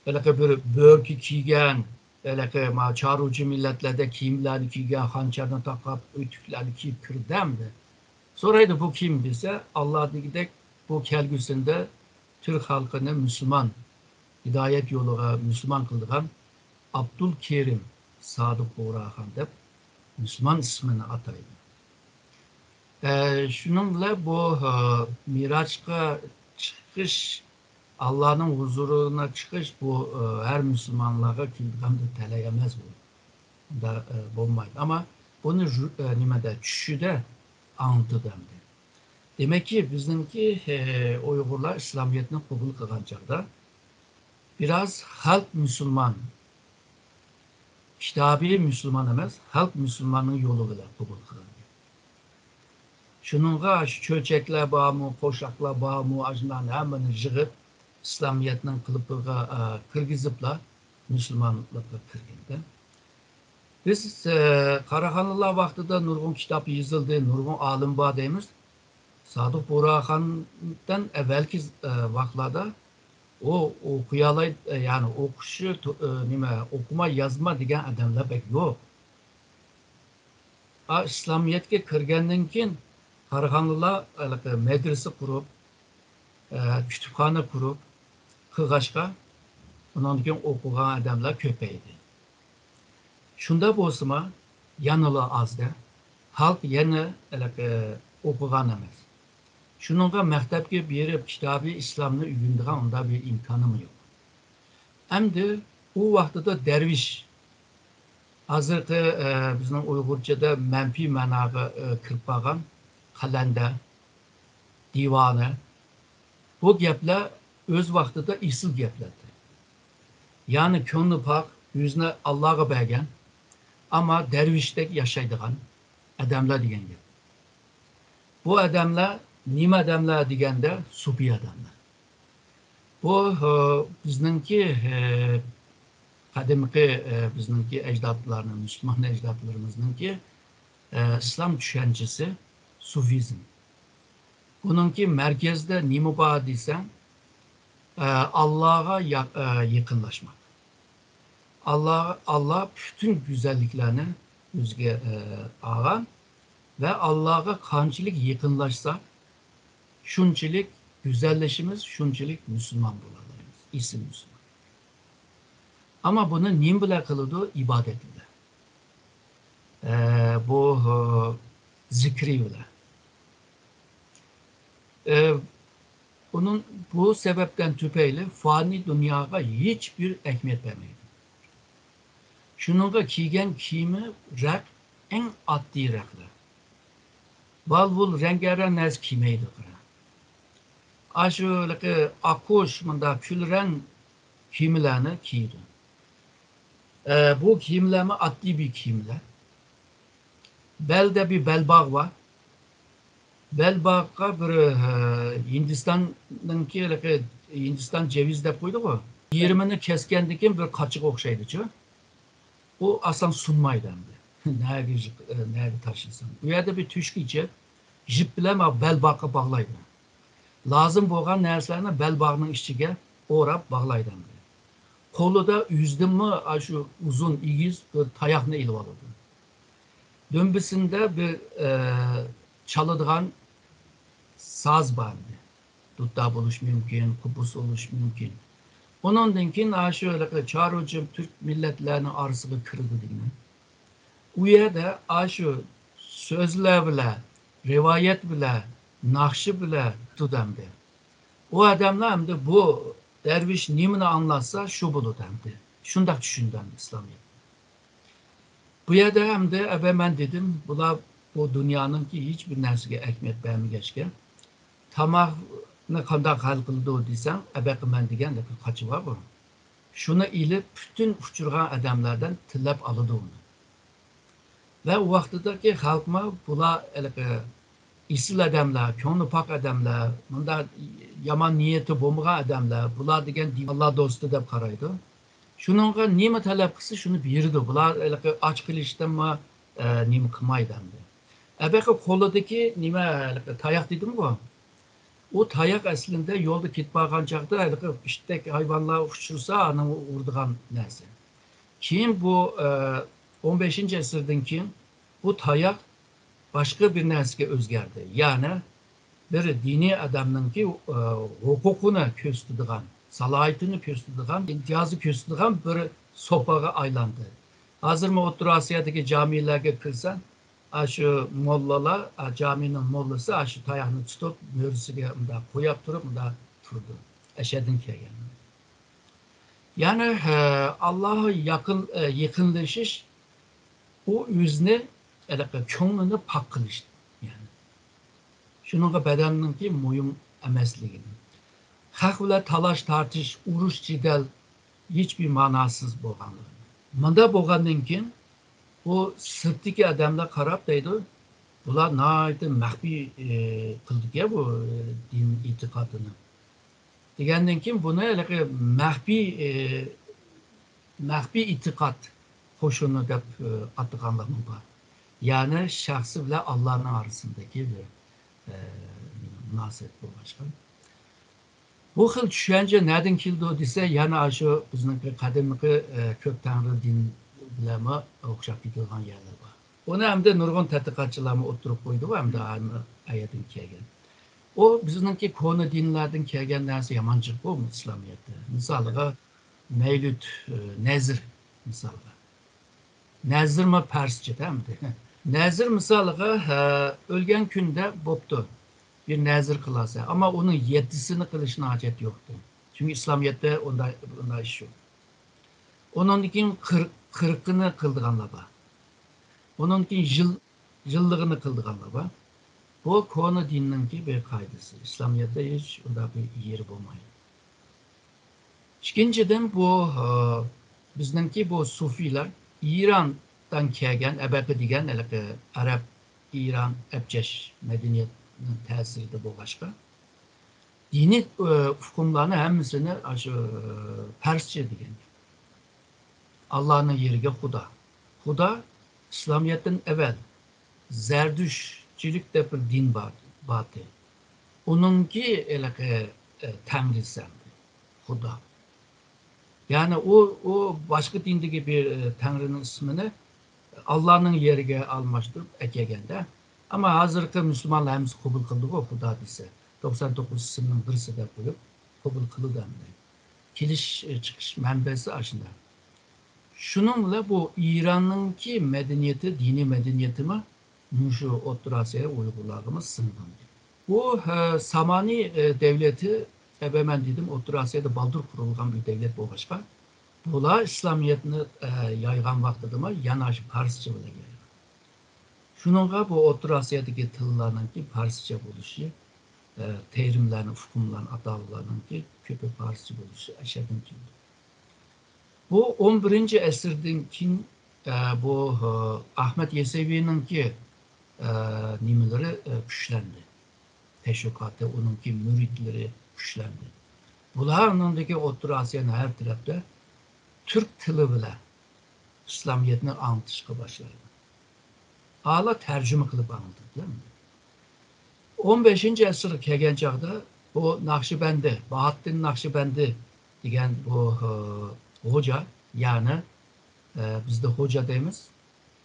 ھېلىقى بىر بۆركە كىيگەن، ھېلىقى ما چارۋىچى مىللەتلەردە كىيىملەرنى كىيگەن، خانچەرنى تاقاپ، ئۆتۈكلەرنى كىيىپ كىردى ئەمدى. سورايدۇ، بۇ كىم دېسە، ئاللا دېگۈدەك بۇ كەلگۈسىندە تۈرك خەلقىنى مۇسۇلمان، ھىدايەت يولىغا مۇسۇلمان قىلىدىغان ئابدۇل كېرىم سادىق بۇغراخان دەپ مۇسۇلمان ئىسمىنى ئاتايدۇ. ئە، شۇنىڭ بىلەن بۇ، ئە، مىراجقا چىقىش، ئاللانىڭ ھۇزۇرىنا چىقىش بۇ، ئە، ھەر مۇسۇلمانلارغا كېلىدىغان بىر تەلەي ئەمەس بۇ. ئۇنداق، ئە، بولمايدۇ. ئەمما بۇنى ژۇ-، ئە، نېمىدە، چۈشىدە ئاڭلىتىدۇ ئەمدى. دېمەككى، بىزنىڭكى، ئە، ئۇيغۇرلار ئىسلامىيەتنى قوبۇل قىلغان چاغدا بىراز خەلق مۇسۇلمان، كىتابىي مۇسۇلمان ئەمەس، خەلق مۇسۇلماننىڭ يولى بىلەن قوبۇل قىلىندى. شۇنىڭغا شۇ چۆچەكلەر بارمۇ، قوشاقلار بارمۇ، ئاشۇلارنى ھەممىنى يىغىپ، ئىسلامىيەتنىڭ قېلىپىغا، ئە، كىرگۈزۈپلا مۇسۇلمانلىققا كىرگەندە. بىز، ئە، قاراخانلىلار ۋاقتىدا نۇرغۇن كىتاب يېزىلدى، نۇرغۇن ئالىم بار دەيمىز. سادىق بۇغراخاندىن ئەۋۋەلكى، ئە، ۋاقىتلاردا ئۇ ئوقۇيالاي-، ئە، يەنى ئوقۇشى، تو-، ئە، نېمە، ئوقۇما يازما دېگەن ئادەملەر بەك يوق. ئا، ئىسلامىيەتكە كىرگەندىن كېيىن قاراخانلىلار ھېلىقى مەدرىسە قۇرۇپ، ئە، كۇتۇپخانا قۇرۇپ قىلغاچقا، ئۇنىڭدىن كېيىن ئوقۇغان ئادەملەر كۆپەيدى. شۇنداق بولسىمۇ، يەنىلا ئازدى. خەلق يەنە ھېلىقى ئوقۇغان ئەمەس. شۇنىڭغا مەكتەپكە بېرىپ كىتابى ئىسلامنى ئۆگىنىدىغان ئۇنداق بىر ئىمكانىمۇ يوق. ئەمدى ئۇ ۋاقتىدا دەرۋىش، ھازىرقى، ئە، بىزنىڭ ئۇيغۇرچىدا مەنپىي مەناغا، ئە، كىرىپ قالغان قەلەندەر، دىۋانە، بۇ گەپلەر ئۆز ۋاقتىدا ئېسىل گەپلەردى. يەنى كۆڭلى پاك، يۈزىنى ئاللاغا بەرگەن، ئەمما دەرۋىشتەك ياشايدىغان ئادەملەر دېگەن گەپ. بۇ ئادەملەر نېمە ئادەملەر دېگەندە، سۇپى ئادەملەر. بۇ، ئە، بىزنىڭكى، ئە، قەدىمكى، ئە، بىزنىڭكى ئەجدادلارنىڭ، مۇسۇلمان ئەجدادلىرىمىزنىڭكى ئە، ئىسلام چۈشەنچىسى سۇفىزم. بۇنىڭكى مەركەزدە نېمە بار دېسەڭ، ئە، ئاللاغا يا-، ئە، يېقىنلاشماق. ئاللا، ئاللا پۈتۈن گۈزەللىكلەرنى ئۆزىگە، ئە، ئالغان ۋە ئاللاغا قانچىلىك يېقىنلاشساق، شۇنچىلىك گۈزەللىشىمىز، شۇنچىلىك مۇسۇلمان بولالايمىز، ئېسىل مۇسۇلمان. ئەمما بۇنى نېمە بىلەن قىلىدۇ؟ ئىبادەت بىلەن. ئە، بۇ، ئە، زىكرى بىلەن. ئە، ئۇنىڭ بۇ سەۋەبتىن تۈپەيلى فانىي دۇنياغا ھېچبىر ئەھمىيەت بەرمەيدۇ. شۇنىڭغا كىيگەن كىيىمى رەق، ئەڭ ئاددىي رەقلەر. ۋال-ۋۇل رەڭگارەڭ نەرسە كىيمەيدۇ، قارا. ئاشۇ ھېلىقى ئاققۇچ، مۇنداق كۈل رەڭ كىيىملەرنى كىيىدۇ. ئە، بۇ كىيىملەرمۇ ئاددىي بىر كىيىملەر. بەلدە بىر بەلباغ بار. بەلباغقا بىر، ئە، ھىندىستاننىڭكى ھېلىقى ھىندىستان جېۋىزى دەپ قويدىغۇ. يېرىمىنى كەسكەندىن كېيىن بىر قاچىغا ئوخشايدۇچۇ. ئۇ ئاسان سۇنمايدۇ ئەمدى. نەگە يىق-، نەگە تاشلىساڭ. ئۇ يەردە بىر تۆشۈكچە يىپ بىلەن بەلباغقا باغلايدۇ. لازىم بولغان نەرسىلەرنى بەلباغنىڭ ئىچىگە ئوراپ باغلايدۇ ئەمدى. قولىدا ئۆزىدىنمۇ ئاشۇ ئۇزۇن ئېگىز بىر تاياقنى ئېلىۋالىدۇ. دۈمبىسىندە بىر، ئە، چالىدىغان ساز بار ئىدى. دۇتار بولۇشى مۇمكىن، قوپۇز بولۇشى مۇمكىن. ئۇنىڭدىن كېيىن ئاشۇ ھېلىقى چارۋىچى تۈرك مىللەتلەرنىڭ ئارىسىغا كىرىدۇ دېگىنى. ئۇ يەردە ئاشۇ سۆزلەر بىلەن، رىۋايەت بىلەن، ناخشا بىلەن تۇتامدى. ئۇ ئادەملەر ئەمدى بۇ دەرۋىش نېمىنى ئاڭلاتسا، شۇ بولىدۇ ئەمدى. شۇنداق چۈشىنىدۇ ئەمدى ئىسلامىيەتنى. بۇ يەردە ئەمدى ئەبە مەن دېدىم، بۇلار بۇ دۇنيانىڭكى ھېچ بىر نەرسىگە ئەھمىيەت بەرمىگەچكە، تاماقنى قانداق ھەل قىلىدۇ دېسەڭ، ئەبەقى مەن دېگەن قاچا بارغۇ. شۇنى ئېلىپ، پۈتۈن ئۇچرىغان ئادەملەردىن تىلەپ ئالىدۇ ئۇنى. ۋە ئۇ ۋاقتىدىكى خەلقمۇ بۇلار ھېلىقى ئېسىل ئادەملەر، كۆڭلى پاك ئادەملەر، مۇنداق يامان نىيىتى بولمىغان ئادەملەر، بۇلار دېگەن دىن، ئاللا دوستى دەپ قارايدۇ. شۇنىڭغا نېمە تەلەپ قىلسا، شۇنى بېرىدۇ. بۇلار ھېلىقى ئاچ قېلىشتىنمۇ، ئە، نېمە قىلمايدۇ ئەمدى. ئەبەقى قولىدىكى نېمە، ھېلىقى تاياق دېدىمغۇ؟ ئۇ تاياق ئەسلىندە يولدا كېتىپ بارغان چاغدا ھېلىقى ئىتتەك ھايۋانلار ئۇچرىسا، ئانىڭ ئۇرىدىغان نەرسە. كېيىن بۇ، ئە، ئون بەشىنچى ئەسىردىن كېيىن بۇ تاياق باشقا بىر نەرسىگە ئۆزگەردى. يەنى بىر دىنىي ئادەمنىڭكى، ئە، ھوقۇقىنى كۆرسىتىدىغان، سالاھىيىتىنى كۆرسىتىدىغان، ئىمتىيازى كۆرسىتىدىغان بىر سوپاغا ئايلاندى. ھازىرمۇ ئوتتۇرا ئاسىيادىكى جامىلەرگە كىرسەڭ، ئاشۇ موللىلار، ئا، جامىنىڭ موللىسى ئاشۇ تاياقنى تۇتۇپ، مۈرىسىگە مۇنداق قويۇپ تۇرۇپ، مۇنداق تۇرىدۇ. ئەشەدىن كەلگەن. يەنى، ھە، ئاللاھقا يېقىن، ئە، يېقىنلىشىش، ئۇ ئۆزىنى، ھېلىقى كۆڭلىنى پاك قىلىش. يەنى، شۇنىڭغا بەدەننىڭكى مۇھىم ئەمەسلىكىنى، خەق بىلەن تالاش-تارتىش، ئۇرۇش-جېدەل ھېچبىر مەناسىز بولغانلىقىنى. مۇنداق بولغاندىن كېيىن، بۇ سىرتتىكى ئادەملەر قاراپ دەيدۇ، بۇلار ناھايىتى مەخپىي، ئى، قىلدىكەن بۇ، ئى، دىن ئېتىقادىنى. دېگەندىن كېيىن بۇنى ھېلىقى مەخپىي، ئى، مەخپىي ئېتىقاد قوشۇنى دەپ، ئى، ئاتىغانلارمۇ بار. يەنى شەخسى بىلەن ئاللانىڭ ئارىسىندىكى بىر، ئى، مۇناسىۋەت بولغاچقا. بۇ خىل چۈشەنچە نەدىن كېلىدۇ دېسە، يەنە ئاشۇ بىزنىڭكى قەدىمكى، ئى، كۆپ تەڭرى دىن بىلەنمۇ ئوخشاپ كېتىدىغان يەرلەر بار. ئۇنى ئەمدى نۇرغۇن تەتقىقاتچىلارمۇ ئوتتۇرىغا قويدىغۇ، ئەمدى ئەيەردىن كەلگەن. ئۇ بىزنىڭكى كونا دىنلاردىن كەلگەن نەرسە يامان جىق بۇ ئىسلامىيەتتە. مىسالىغا، مەۋلۇت، ئى، نەزر مىسالغا. نەزرمۇ پەرسچە ئەمدى. نەزر مىسالغا، ھە، ئۆلگەن كۈندە بوپتۇ. بىر نەزر قىلاسەن. ئەمما ئۇنىڭ يەتتىسىنى قىلىشنىڭ ھاجەت يوقتۇ. چۈنكى ئىسلامىيەتتە ئۇنداق، ئۇنداق ئىش يوق. ئۇنىڭدىن كېيىن قىرىق، قىرىقىنى قىلىدىغانلار بار. ئۇنىڭدىن كېيىن يىل، يىللىقىنى قىلىدىغانلار بار. بۇ كونا دىننىڭكى بىر قائىدىسى. ئىسلامىيەتتە ھېچ ئۇنداق بىر يېرى بولمايدۇ. ئىككىنچىدىن، بۇ، ئا، بىزنىڭكى بۇ سۇفىيلار ئىراندىن كەلگەن، ئەبەقى دېگەن ھېلىقى ئەرەب، ئىران، ئەبجەش مەدەنىيەتنىڭ تەسىرىدە بولغاچقا، دىنىي، ئۇ، ئۇقۇملارنى ھەممىسىنى ئاشۇ، ئۇ، پەرسچە دېگەن. ئاللانىڭ يېرىگە خۇدا. خۇدا ئىسلامىيەتتىن ئەۋەل زەردۈشتچىلىك دەپ بىر دىن بار، باتى. ئۇنىڭكى ھېلىقى، ئە، تەڭرىسى ئەمدى، خۇدا. يەنى ئۇ، ئۇ باشقا دىندىكى بىر، ئە، تەڭرىنىڭ ئىسمىنى ئاللانىڭ يېرىگە ئالماشتۇرۇپ ئەكەلگەندە. ئەمما ھازىرقى مۇسۇلمانلار ھەممىسى قوبۇل قىلدىغۇ خۇدا دېسە. توقسان توققۇز ئىسىمنىڭ بىرسى دەپ قويۇپ، قوبۇل قىلىدۇ ئەمدى. كېلىش، ئە، چىقىش مەنبەسى ئاشۇنداق. شۇنىڭ بىلەن بۇ ئىراننىڭكى مەدەنىيىتى، دىنىي مەدەنىيىتىمۇ مۇشۇ ئوتتۇرا ئاسىيا ئۇيغۇرلارغىمۇ سىڭغان. بۇ، ھە، سامانى، ئە، دەۋلىتى، ئەبەمەن دېدىم، ئوتتۇرا ئاسىيادا بالدۇر قۇرۇلغان بىر دەۋلەت بولغاچقا، بۇلار ئىسلامىيەتنى، ئە، يايغان ۋاقتىدىمۇ يەنە ئاشۇ پارسچە بىلەن يايغان. شۇنىڭغا بۇ ئوتتۇرا ئاسىيادىكى تىللارنىڭكى پارسچە بولۇشى، ئە، تېرىملارنى، ئۇقۇملارنى، ئاتالغۇلارنىڭكى كۆپى پارسچە بولۇشى ئەشەدىن كېلىدۇ. بۇ ئون بىرىنچى ئەسىردىن كېيىن، ئە، بۇ، ئە، ئەھمەد يەسەۋىنىڭكى، ئە، نېمىلىرى، ئە، كۈچلەندى. تەشۋىقاتى، ئۇنىڭكى مۇرىتلىرى كۈچلەندى. بۇلار ئۇنىڭدىكى ئوتتۇرا ئاسىيانىڭ ھەر تەرەپتە تۈرك تىلى بىلەن ئىسلامىيەتنى ئاڭلىتىشقا باشلايدۇ. ئالا تەرجىمە قىلىپ ئاڭلىتىدۇ. ئون بەشىنچى ئەسىرگە كەلگەن چاغدا بۇ ناخشىبەندى، باھاتتىن ناخشىبەندى دېگەن بۇ، ئە، خوجا، يەنى، ئە، بىزدە خوجا دەيمىز،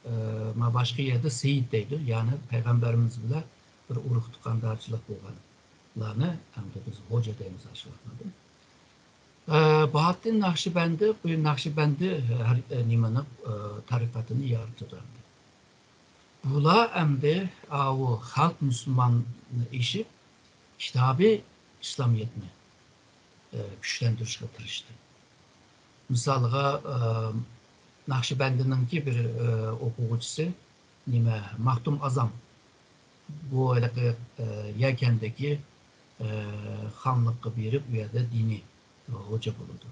ئە، ما باشقا يەردە سېيىت دەيدۇ، يەنى پەيغەمبىرىمىز بىلەن بىر ئۇرۇق تۇغقاندارچىلىق بولغانلارنى ئەمدى بىز خوجا دەيمىز ئاشۇلارنى. ئە، باھاتتىن ناخشىبەندى، بۇ ناخشىبەندى ھەر، ئە، نېمىنى، ئە، تەرىقەتنى يارىتىدۇ ئەمدى. بۇلار ئەمدى ئاۋۇ خەلق مۇسۇلماننى ئېشىپ، كىتابى ئىسلامىيەتنى، ئە، كۈچلەندۈرۈشكە تىرىشتى. مىسالغا، ئە، ناخشىبەندىنىڭكى بىر، ئە، ئوقۇغۇچىسى نېمە، مەختۇم ئازام. بۇ ھېلىقى، ئە، يەكەندىكى، ئە، خانلىققا بېرىپ، ئۇ يەردە دىنىي خوجا بولىدۇ.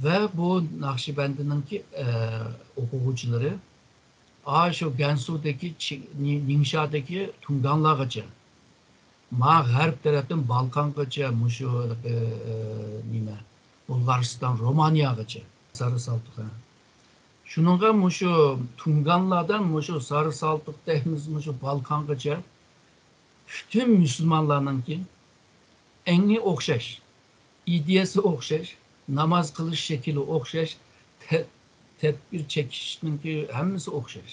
ۋە بۇ ناخشىبەندىنىڭكى، ئە، ئوقۇغۇچىلىرى ئاشۇ گەنسۇدىكى چى-، نى-، نىڭشادىكى تۇڭگانلارغىچە، ما غەرب تەرەپتىن بالقانغىچە، مۇشۇ، ئە، نېمە، بۇلغارىستان، رومانىيەغىچە، سارى سالتۇق، ھە. شۇنىڭغا مۇشۇ تۇڭگانلاردىن، مۇشۇ سارى سالتۇق دەيمىز، مۇشۇ بالقانغىچە پۈتۈن مۇسۇلمانلارنىڭكى ئەڭى ئوخشاش، ئىدىيەسى ئوخشاش، ناماز قىلىش شەكلى ئوخشاش، تە-، تەدبىر چېكىشنىڭكى ھەممىسى ئوخشاش.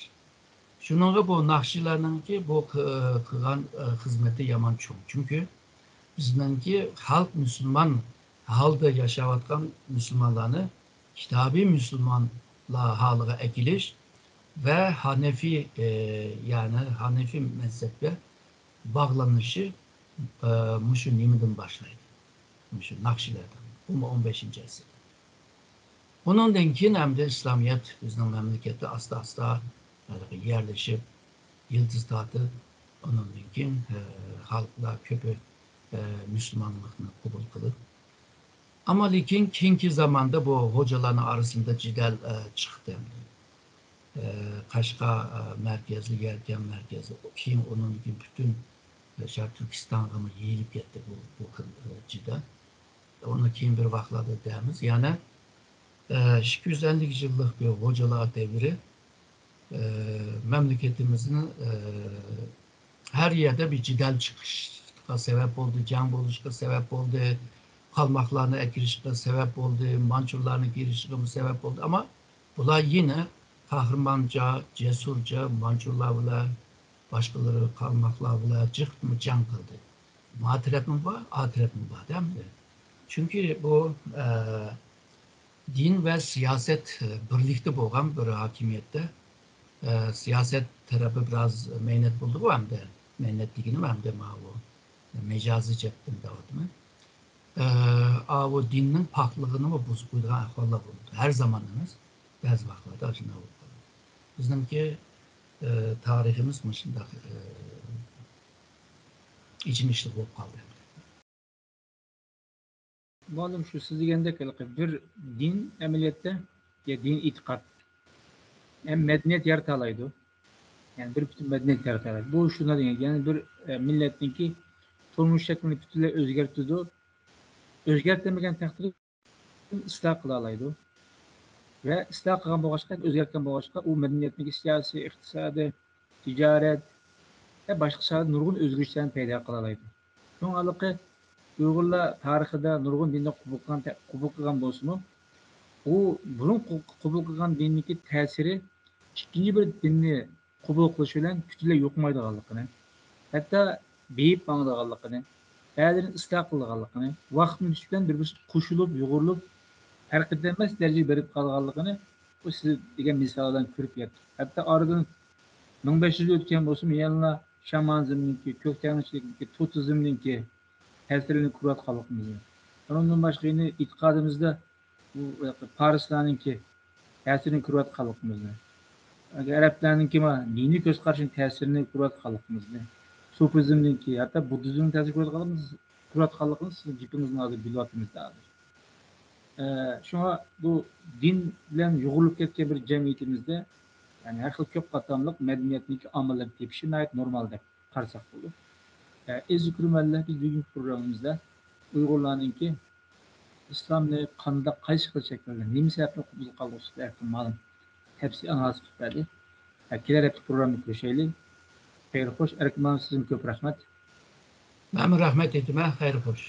شۇنىڭغا بۇ ناخشىلارنىڭكى بۇ قى-، قىلغان، ئە، خىزمىتى يامان چوڭ. چۈنكى بىزنىڭكى خەلق مۇسۇلمان ھالدا ياشاۋاتقان مۇسۇلمانلارنى كىتابىي مۇسۇلمانلار ھالىغا ئەكېلىش ۋە ھەنەفىي، ئە، يەنى ھەنەفىي مەزھەپكە باغلىنىشى، ئە، مۇشۇ نېمىدىن باشلايدۇ؟ مۇشۇ ناخشىلاردىن. بۇمۇ ئون بەشىنچى ئەسىر. ئۇنىڭدىن كېيىن ئەمدى ئىسلامىيەت بىزنىڭ مەملىكەتتە ئاستا-ئاستا ھېلىقى يەرلىشىپ، يىلتىز تارتىپ، ئۇنىڭدىن كېيىن، ئە، خەلقلەر كۆپى، ئە، مۇسۇلمانلىقنى قوبۇل قىلىپ، ئەمما لېكىن كېيىنكى زاماندا بۇ خوجىلارنىڭ ئارىسىدا جېدەل، ئە، چىقتى. ئە، قەشقەر، ئە، مەركەزلىك، يەكەن مەركەزلىك. كېيىن ئۇنىڭدىن كېيىن پۈتۈن، ئە، شەرقىي تۈركىستانغىمۇ يېيىلىپ كەتتى بۇ، بۇ خىل، ئە، جېدەل. ئۇنى كېيىن بىر ۋاقىتلاردا دەيمىز. يەنە، ئە، ئىككى يۈز ئەللىك يىللىق بىر خوجىلار دەۋرى، ئە، مەملىكىتىمىزنى، ئە، ھەر يەردە بىر جېدەل چىقىشقا سەۋەب بولدى، جەڭ بولۇشقا سەۋەب بولدى، قالماقلارنى ئەكىرىشكە سەۋەب بولدى، مانچۇلارنى كىرىشىگىمۇ سەۋەب بولدى. ئەمما بۇلار يەنە قەھرىمانچە، جەسۇرچە مانچۇلار بىلەن، باشقىلىرى قالماقلار بىلەن جىقمۇ جەڭ قىلدى. ما تەرەپمۇ بار، ئا تەرەپمۇ بار دەمدى. چۈنكى بۇ، ئە، دىن ۋە سىياسەت، ئە، بىرلىكتە بولغان بىر ھاكىمىيەتتە، ئە، سىياسەت تەرەپى بىراز مەينەت بولدىغۇ ئەمدى. مەينەت دېگىنىم ئەمدى ماۋۇ مەجازىي جەھەتتىن دەۋاتىمەن. ئە، ئاۋۇ دىننىڭ پاكلىقىنىمۇ بۇزۇپ قويىدىغان ئەھۋاللار بولىدۇ. ھەر زامان ئەمەس، بەزى ۋاقىتلاردا ئاشۇنداق بولۇپ قالىدۇ. بىزنىڭكى، ئە، تارىخىمىز مۇشۇنداق، ئە، ئېچىنىشلىق بولۇپ قالدى. مۇئەللىم، شۇ سىز دېگەندەك ھېلىقى بىر دىن ئەمەلىيەتتە يا دىن ئېتىقاد ھەم مەدەنىيەت يارىتالايدۇ. يەنى بىر پۈتۈن مەدەنىيەت يارىتالايدۇ. بۇ شۇنداق دېگەن، يەنى بىر، ئە، مىللەتنىڭكى تۇرمۇش شەكلىنى پۈتۈنلەي ئۆزگەرتىدۇ. ئۆزگەرتەلمىگەن تەقدىردە ئىسلاھ قىلالايدۇ. ۋە ئىسلاھ قىلغان بولغاچقا، ئۆزگەرتكەن بولغاچقا، ئۇ مەدەنىيەتنىڭكى سىياسىي، ئىقتىسادىي، تىجارەت ۋە باشقا ساھەدە نۇرغۇن ئۆزگىرىشلەرنى پەيدا قىلالايدۇ. شۇڭا ھېلىقى ئۇيغۇرلار تارىخىدا نۇرغۇن دىننى قوبۇل قىلغان، قوبۇل قىلغان بولسىمۇ، ئۇ بۇرۇن قوبۇل قىلغان دىننىڭكى تەسىرى ئىككىنچى بىر دىننى قوبۇل قىلىش بىلەن پۈتۈنلەي يوقىمايدىغانلىقىنى، ھەتتا بېيىپ ماڭىدىغانلىقىنى، بەزىلىرىنى ئىسلاھ قىلىدىغانلىقىنى، ۋاقىتنىڭ ئۆتۈشى بىلەن بىر-بىرسىگە قوشۇلۇپ، يۇغۇرۇلۇپ، پەرقلىنەلمەس دەرىجىگە بېرىپ قالىدىغانلىقىنى بۇ سىز دېگەن مىسالدىن كۆرۈپ يەتتۇق. ھەتتا ئارىدىن مىڭ بەش يىل ئۆتكەن بولسىمۇ، يەنىلا شامانىزمنىڭكى، كۆك تەڭرىچىلىكنىڭكى، توتېمىزمنىڭكى تەسىرلىرىنى كۆرۈۋاتقانلىقىمىزنى، ئۇنىڭدىن باشقا يەنە ئېتىقادىمىزدا بۇ پارسلارنىڭكى تەسىرىنى كۆرۈۋاتقانلىقىمىزنى، ئەرەبلەرنىڭكى ما دىنىي كۆز قارىشىنىڭ تەسىرىنى كۆرۈۋاتقانلىقىمىزنى، سۇپىزمنىڭكى، ھەتتا بۇددىزمنىڭ تەسىرىنى كۆرۈۋاتقانلىقىمىز، كۆرۈۋاتقانلىقىمىز سىزنىڭ گېپىڭىزدىن ھازىر بىلىۋاتىمىز ھازىر. ئە، شۇڭا بۇ دىن بىلەن يۇغۇرۇلۇپ كەتكەن بىر جەمئىيىتىمىزدە، يەنى ھەر خىل كۆپ قاتلاملىق مەدەنىيەتنىڭكى ئامىللىرىنى تېپىشى ناھايىتى نورمال دەپ قارىساق بولىدۇ. ئە، ئەزىز كۆرۈرمەنلەر، بىز بۈگۈنكى پروگراممىمىزدا ئۇيغۇرلارنىڭكى ئىسلامنى قانداق، قايسى خىل شەكىلدە، نېمە سەۋەبتىن قوبۇل قىلغانلىقى ئۈستىدە ئەركىن مالىم تەپسىلىي ئانالىز قىلىپ بەردى. ئە، كېلەر ھەپتە پروگراممىدا كۆرۈشەيلى. خەير خوش، ئەركىن مالىم، سىزگىمۇ كۆپ رەھمەت. مەنمۇ رەھمەت ئېيتىمەن. خەير خوش.